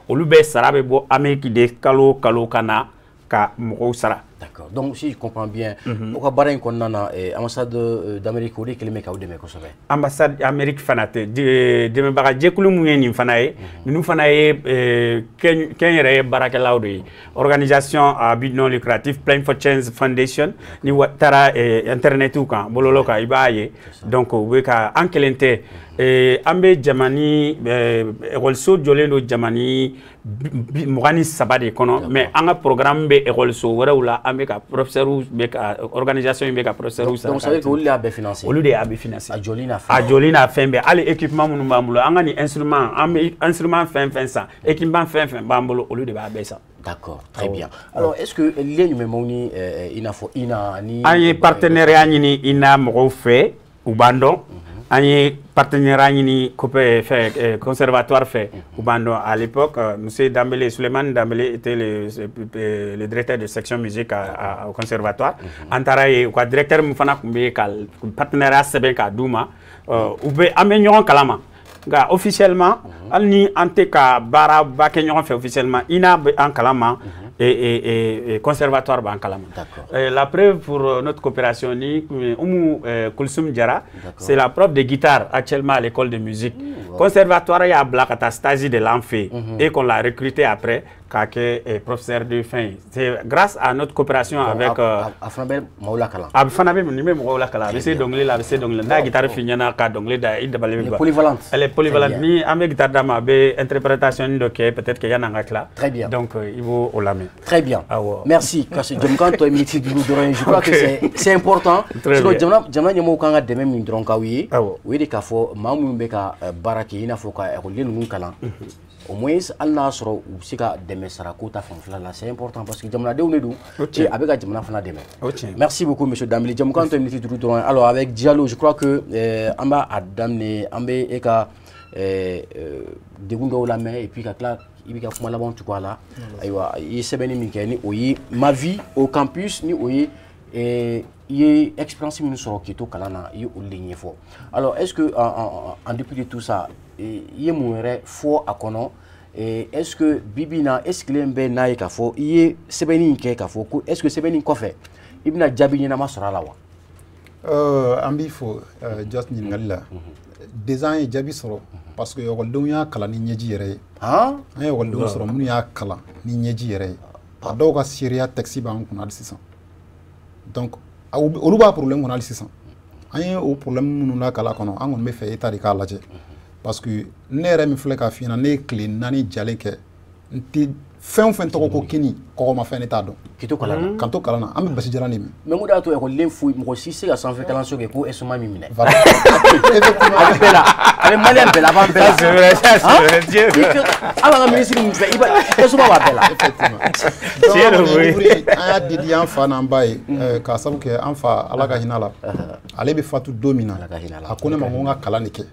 Olu bɛɛ sara bɛ bɔ Amérique de kalo o kalo ka na ka mɔgɔw sara. D'accord. Donc, si je comprends bien, o ka baara in kɔnɔna na, ambassade d'Amérique o de kɛlen bɛ k'aw dɛmɛ kosɛbɛ. Ambassade Amérique fana tɛ, dɛmɛbaga jɛkulu mun ye nin fana ye, ninnu fana ye kɛnyɛrɛye baarakɛlaw de ye. Organisation à but non lucratif, Plan for Change Foundation, ni taara internet kan, bɔlɔlɔ kan, i b'a ye. Donc u bɛ ka an kelen tɛ, an bɛ jamani ekɔliso jɔlen don jamani 23 de kɔnɔ, mais an ka programme bɛ ekɔliso wɛrɛw la, an bɛ ka professeur bɛ ka organisation in bɛ ka professeur sara. Donc ça veut dire que olu de y'a bɛɛ financer. Olu de y'a bɛɛ financer. A jɔli n'a fɛn. A jɔli n'a fɛn bɛɛ, hali équipement minnu b'an bolo, an ka nin instrument, an bɛ instrument fɛn fɛn san, équipement fɛn fɛn b'an bolo, olu de b'a bɛɛ san. D'accord, très bien. Alors, est-ce que lien jumɛn b'aw ni i n'a fɔ INA ni? An ye partenariat ɲini INA mɔgɔw fɛ, u b'an dɔn. An ye partenariat ɲini fɛ conservatoire fɛ, u b'an dɔn. À l'époque, monsieur Dambélé, Souleymane Dambélé était le directeur de section musique au conservatoire. An taara yen, u ka directeur min fana tun bɛ yen ka partenariat sɛbɛn k'a d'u ma, u bɛ an bɛ ɲɔgɔn kalama. Nka officiellement, hali ni an tɛ ka baaraba kɛ ɲɔgɔn fɛ officiellement, INA bɛ an kalama et conservatoire b'an kalama. La preuve pour notre coopération, ni Oumou Koulsoum Diarra, c'est la prof de guitare actuellement à l'école de musique. Conservatoire y'a bila ka taa stage de l'an fɛ et qu'on l'a recruté après k'a kɛ professeur de fɛn. C'est grâce à notre coopération avec. A fana bɛ maaw lakalan. A fana bɛ nin bɛ mɔgɔw lakalan, a bɛ se dɔnkili la, a bɛ se dɔnkili la. N'a ye guitare f'i ɲɛna ka dɔnkili da, i dabali bɛ ban. Elle est polyvalente. Elle est polyvalente. Ni an bɛ guitare d'a ma, a bɛ interprétation dɔ kɛ, peut-être que yan'an ka tila. Très bien. Donc i b'o o lamɛn. Très bien. Awɔ. Merci. Parce que jamukan tɔ ye miniti 5 dɔrɔn ye, je crois que c'est important. Sinon jamana ɲɛmɔgɔw kan ka dɛmɛ min dɔrɔn k'aw ye, o ye de k'a fɔ maa minnu bɛ ka baara kɛ, i n'a fɔ ka ekɔliden ninnu kalan, au moins hali n'a sɔrɔ u bɛ se ka dɛmɛ sarako ta fanfɛla la, c'est important parce que jamanadenw de don et a bɛ ka jamana fana dɛmɛ. Merci beaucoup monsieur Dambélé. Jamukan tɔ ye miniti 5 dɔrɔn ye. Alors avec Diallo, je crois que an b'a daminɛ, an bɛ e ka degun dɔw lamɛn et puis ka tila i b'i ka kuma labanw tugu a la. Ayiwa, i ye sɛbɛnni min kɛ ni o ye ma vie au campus, ni o ye i ye expérience minnu sɔrɔ k'i to kalan na, i ye olu de ɲɛfɔ. Alors est-ce que en dépit de tout ça, i ye mun yɛrɛ fɔ a kɔnɔ? Est-ce que bi bi in na e sigilen bɛ n'a ye k'a fɔ i ye sɛbɛnni in kɛ, k'a fɔ ko est-ce que sɛbɛnni in kɔfɛ i bɛna jaabi ɲɛnama sɔrɔ a la wa? An b'i fo Just ɲininkali la. Déjà an ye jaabi sɔrɔ parce que ekɔlidenw y'a kalan ni ɲɛji yɛrɛ ye. An ye ekɔlidenw sɔrɔ minnu y'a kalan ni ɲɛji yɛrɛ ye. A dɔw ka seereya texte b'an kunna hali sisan. Donc olu b'a problème kɔnɔ hali sisan. An ye o problème minnu lakala kɔnɔ, an kɔni bɛ fɛ État de k'a lajɛ. Parce que ne yɛrɛ min filɛ k'a f'i ɲɛna, ne ye tile 4 jalen kɛ, n tɛ fɛn o fɛn tɔgɔ ko kini kɔgɔmafɛn, ne t'a dɔn. K'i to kalan na. K'an to kalan na, an bɛ basi jalan de min. Mais mun de y'a to ekɔliden foyi mɔgɔ si tɛ se ka sanfɛ kalanso kɛ ko estomac min minɛ? Voilà. A bɛ bɛɛ la, a bɛ malien bɛɛ la, a b'an bɛɛ la. C'est vrai, ça c'est vrai. Hali an ka ministre min filɛ, i b'a estomac b'a bɛɛ la. Effectivement. Donc an y'a dédié an fa n'an ba ye, k'a sababu kɛ an fa, Ala ka hinɛ la, ale bɛ fatu don min na, a ko ne ma ko n ka kalan de kɛ.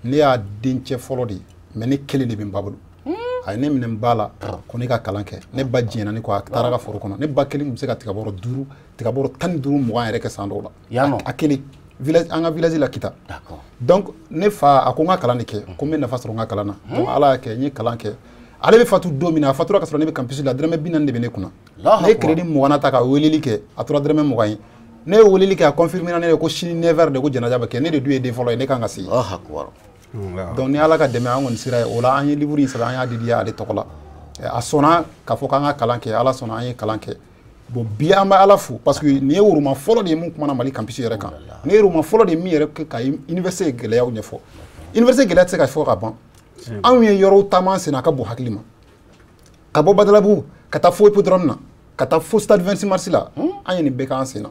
Ne y'a dencɛ fɔlɔ de ye, mais ne kelen de bɛ n ba bolo. A ye ne minɛ n ba la ko ne ka kalan kɛ. Ne ba jɛnna ne kɔ, a taara ka foro kɔnɔ. Ne ba kelen tun bɛ se ka tigabɔrɔ 5, tigabɔrɔ 15, 20 yɛrɛ kɛ san dɔw la. A kelen village, an ka village la Kita. Donc ne fa a ko n ka kalan de kɛ, ko n bɛ nafa sɔrɔ n ka kalan na. Donc Ala y'a kɛ n ye kalan kɛ. Ale bɛ fatu don min na, a fatura ka sɔrɔ ne bɛ campus la, dɔrɔmɛ 40 de bɛ ne kunna. Ne ye crédit 20 ta ka weleli kɛ, a tora dɔrɔmɛ 20 ye. Ne ye weleli kɛ, a confirmé na ne ye ko sini 9h de ko janaja bɛ kɛ. Ne de dun ye den fɔlɔ ye, ne kan ka se. Donc ni Ala ka dɛmɛ an kɔni sera ye o la, an ye livre in sɛbɛn, an y'a dédié ale tɔgɔ la. A sɔnna k'a fɔ k'an ka kalan kɛ, Ala sɔnna an ye kalan kɛ. Bon bi an bɛ Ala fo parce que nin ye roman fɔlɔ de ye mun kumana Mali campus yɛrɛ kan. Nin ye roman fɔlɔ de ye min yɛrɛ kɛ ka université gɛlɛyaw ɲɛfɔ. Université gɛlɛya tɛ se ka fɔ ka ban. Anw ye yɔrɔw taama an sen na a ka bon hakili ma. Ka bɔ Badalabugu ka taa fo hippodrome na, ka taa fo stade 26 mars la, an ye nin bɛɛ k'an sen na.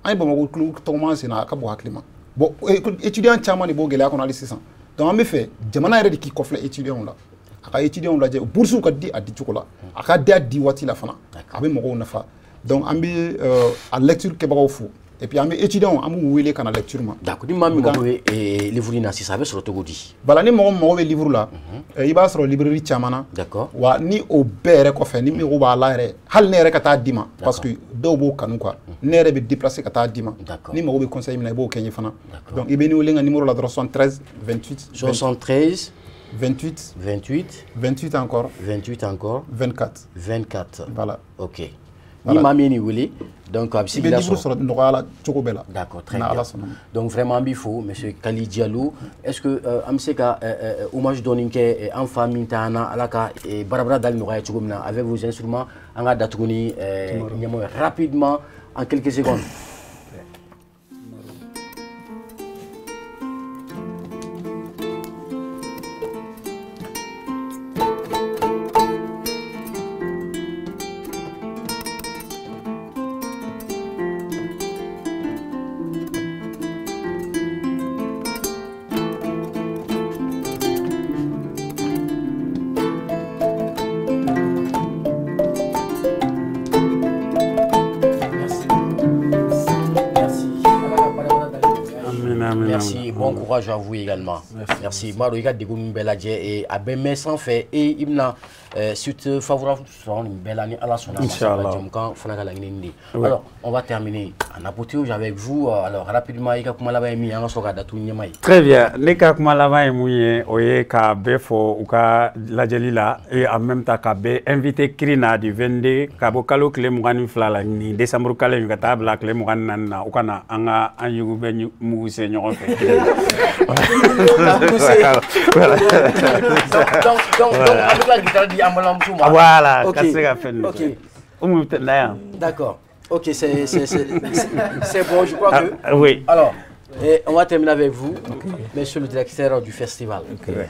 An ye Bamakɔ kulu tɔgɔma an sen na, a ka bon hakili ma. Bon étudiant caman de b'o gɛlɛya kɔnɔ hali sisan. Donc an bɛ fɛ jamana yɛrɛ de k'i kɔfilɛ étudiants la. A ka étudiants lajɛ, bourses ka di a di cogo la, a ka di a di waati la fana, a bɛ mɔgɔw nafa. Donc an bɛ a lecture kɛbagaw fo, et puis an bɛ étudiants an b'u wele ka na lecture ma. D'accord, ni maa min mago bɛ livre in na sisan, a bɛ sɔrɔ cogo di? Voilà, ni mɔgɔ min mago bɛ livre la, i b'a sɔrɔ librairie caman na. D'accord. Wa ni o bɛɛ yɛrɛ kɔfɛ, ni mago b'a la yɛrɛ, hali ne yɛrɛ ka taa d'i ma, parce que dɔw b'o kanu quoi. Ne yɛrɛ bɛ déplacer ka taa d'i ma. Ni mago bɛ conseil min na, i b'o kɛ n ye fana. Donc i bɛ ne wele n ka numéro la dɔrɔn, 73 28 73 28 28 28 encore 28 encore 24 24. Voilà. OK. Ni maa min ye nin wele, donc a bɛ se k'i lasɔrɔ. I bɛ livre sɔrɔ nɔgɔya la cogo bɛɛ la. D'accord, très bien. Donc vraiment an b'i fo monsieur Kali Diallo. Est-ce que an bɛ se ka hommage dɔɔni kɛ an fa min t'an na, Ala ka barabara dali nɔgɔya cogo min na, avec vos instruments, an ka datugu ni ɲɛmɔgɔ ye rapidement en quelques secondes. Merci, bon courage à vous également. Merci. Maro, i ka degun bɛɛ lajɛ et a bɛ mɛn sanfɛ et i bɛna suite favorable sɔrɔ nin bɛɛ la ni Ala sɔnna ma. Jɛmukan fana ka laɲini nin de ye. Alors, on va terminer en apothéose avec vous. Alors, rapidement, i ka kuma laban ye min ye, an ka sɔrɔ ka datugu ɲɛma ye. Très bien. Ne ka kuma laban ye mun ye, o ye ka bɛɛ fo u ka lajɛli la et en même temps ka bɛɛ invité Kirina du 22 ka bɔ kalo tile 22 la nin décembre kalo in ka taa bila tile 24 na, u ka na an ka an yugu bɛ mugu se ɲɔgɔn fɛ. Voilà. Donc, avec la guitare dit à. Voilà, ok. D'accord. Ok, c'est bon, je crois que. Oui. Alors, et on va terminer avec vous, monsieur le directeur du festival. Okay.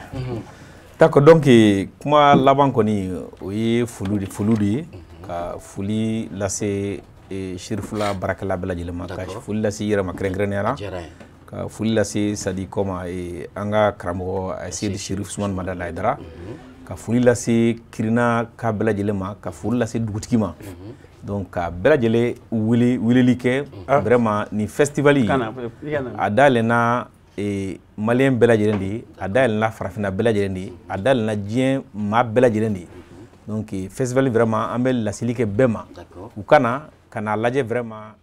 D'accord, donc, kuma laban kɔni o ye foli de ye, ka foli lase Cherifla baarakɛla bɛɛ lajɛlen ma, ka foli lase i yɛrɛ ma kɛrɛnkɛrɛnnenya la, ka foli lase Sadi Kɔma an ka karamɔgɔ Seyidi Cherif Ousmane Madani Haidara, ka foli lase Kirina ka bɛɛ lajɛlen ma, ka foli lase dugutigi ma. Donc ka bɛɛ lajɛlen weleli kɛ vraiment nin festival a dayɛlɛnna malien bɛɛ lajɛlen de ye, a dayɛlɛnna farafinna bɛɛ lajɛlen de ye, a dayɛlɛnna diɲɛ maa bɛɛ lajɛlen de ye. Donc festival vraiment an bɛ laseli kɛ bɛɛ ma, u ka na lajɛ vraiment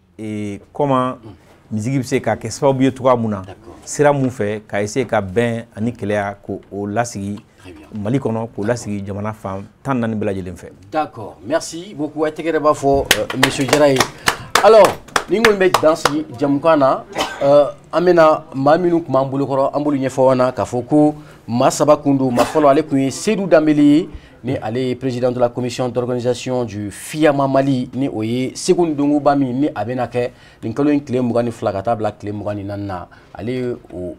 comment musique bɛ se ka kɛ sababu ye cogoya mun na, sira mun fɛ ka essayer ka bɛn ani kɛlɛya k'o lasigi Mali kɔnɔ, k'o lasigi jamana fan 14 bɛɛ lajɛlen fɛ. D'accord, merci beaucoup. A tɛgɛrɛ b'a fɔ monsieur Jara ye. Alors, ni n kɔni bɛ dan sigi jamukan na, an bɛna maa minnu tun b'an bolokɔrɔ, an b'olu ɲɛfɔ aw ɲɛna k'a fɔ ko maa 3 kun don. Maa fɔlɔ, ale tun ye Seydou Danbele ye, ni ale ye président de la commission d'organisation du FIAMA Mali, ni o ye Segu ni donkoba min ni a bɛna kɛ nin kalo in tile 22 ka taa bila tile 24 na, ale ye o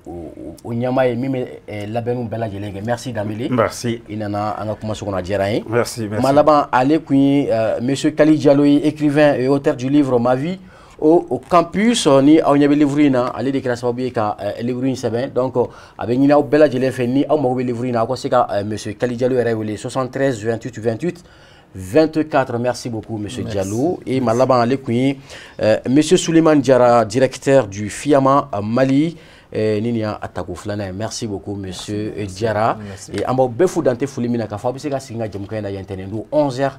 ɲɛmaa ye min bɛ labɛnniw bɛɛ lajɛlen kɛ. Merci Danbele. Merci. I nana an ka kumaso kɔnɔ, a diyara an ye. Merci, merci. Maa laban, ale tun ye monsieur Kali Diallo ye, écrivain et auteur du livre Ma vie au campus, ni aw ɲɛ bɛ livre in na, ale de kɛra sababu ye ka livre in sɛbɛn. Donc a bɛ ɲini aw bɛɛ lajɛlen fɛ, ni aw mago bɛ livre in na, aw ka se ka monsieur Kali Diallo yɛrɛ wele 73 28 28 24. Merci beaucoup monsieur Diallo. Et ma laban, ale tun ye monsieur Souleymane Diarra, directeur du FIAMA Mali. Ni nin y'a tako filanan ye. Merci beaucoup monsieur Diarra. Et an b'aw bɛɛ fo dan tɛ foli min na k'a fɔ aw bɛ se ka segin ka jɛmukan in lajɛ ntɛnɛn don 11h.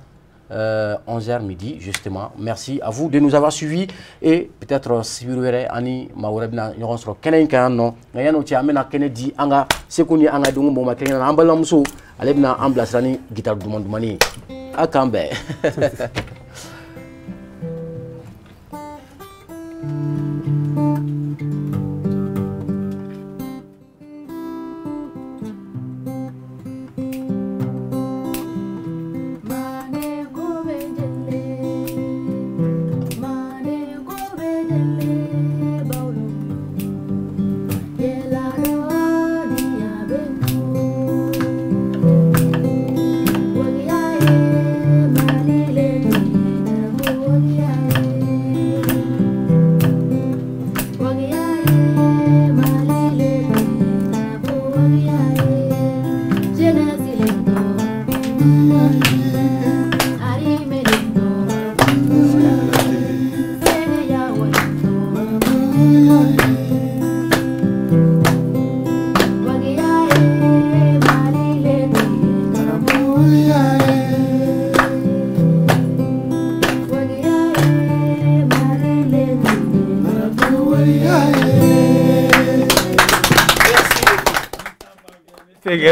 11h midi justement. Merci à vous de nous avoir suivis et peut-être sibiri wɛrɛ ani maa wɛrɛ bɛna ɲɔgɔn sɔrɔ kɛnɛ in kan yan nɔ. Nka yan'o cɛ an bɛna kɛnɛ di an ka seko ni an ka dɔnko mɔgɔ ma kɛrɛnkɛrɛnnenya la an balimamuso ale bɛna an bilasira ni guitare duman dumani ye. A k'an bɛn.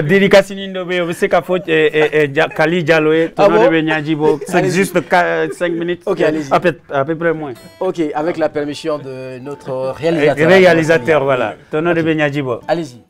Dédicace dɔ bɛ yen o bɛ se ka fɔ Kali Diallo ye tɔnɔ de bɛ ɲaji bɔ. C'est juste 5 minutes. Ok, allez-y. À peu près moins. Ok, avec la permission de notre réalisateur. Réalisateur, voilà. Tɔnɔ de bɛ ɲaji bɔ. Allez-y.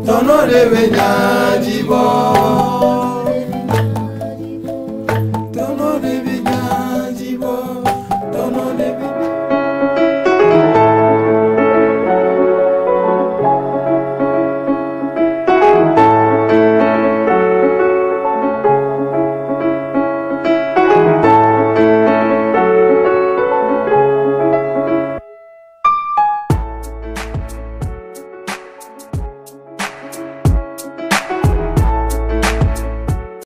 Tɔnɔ de bɛ ɲaji bɔ.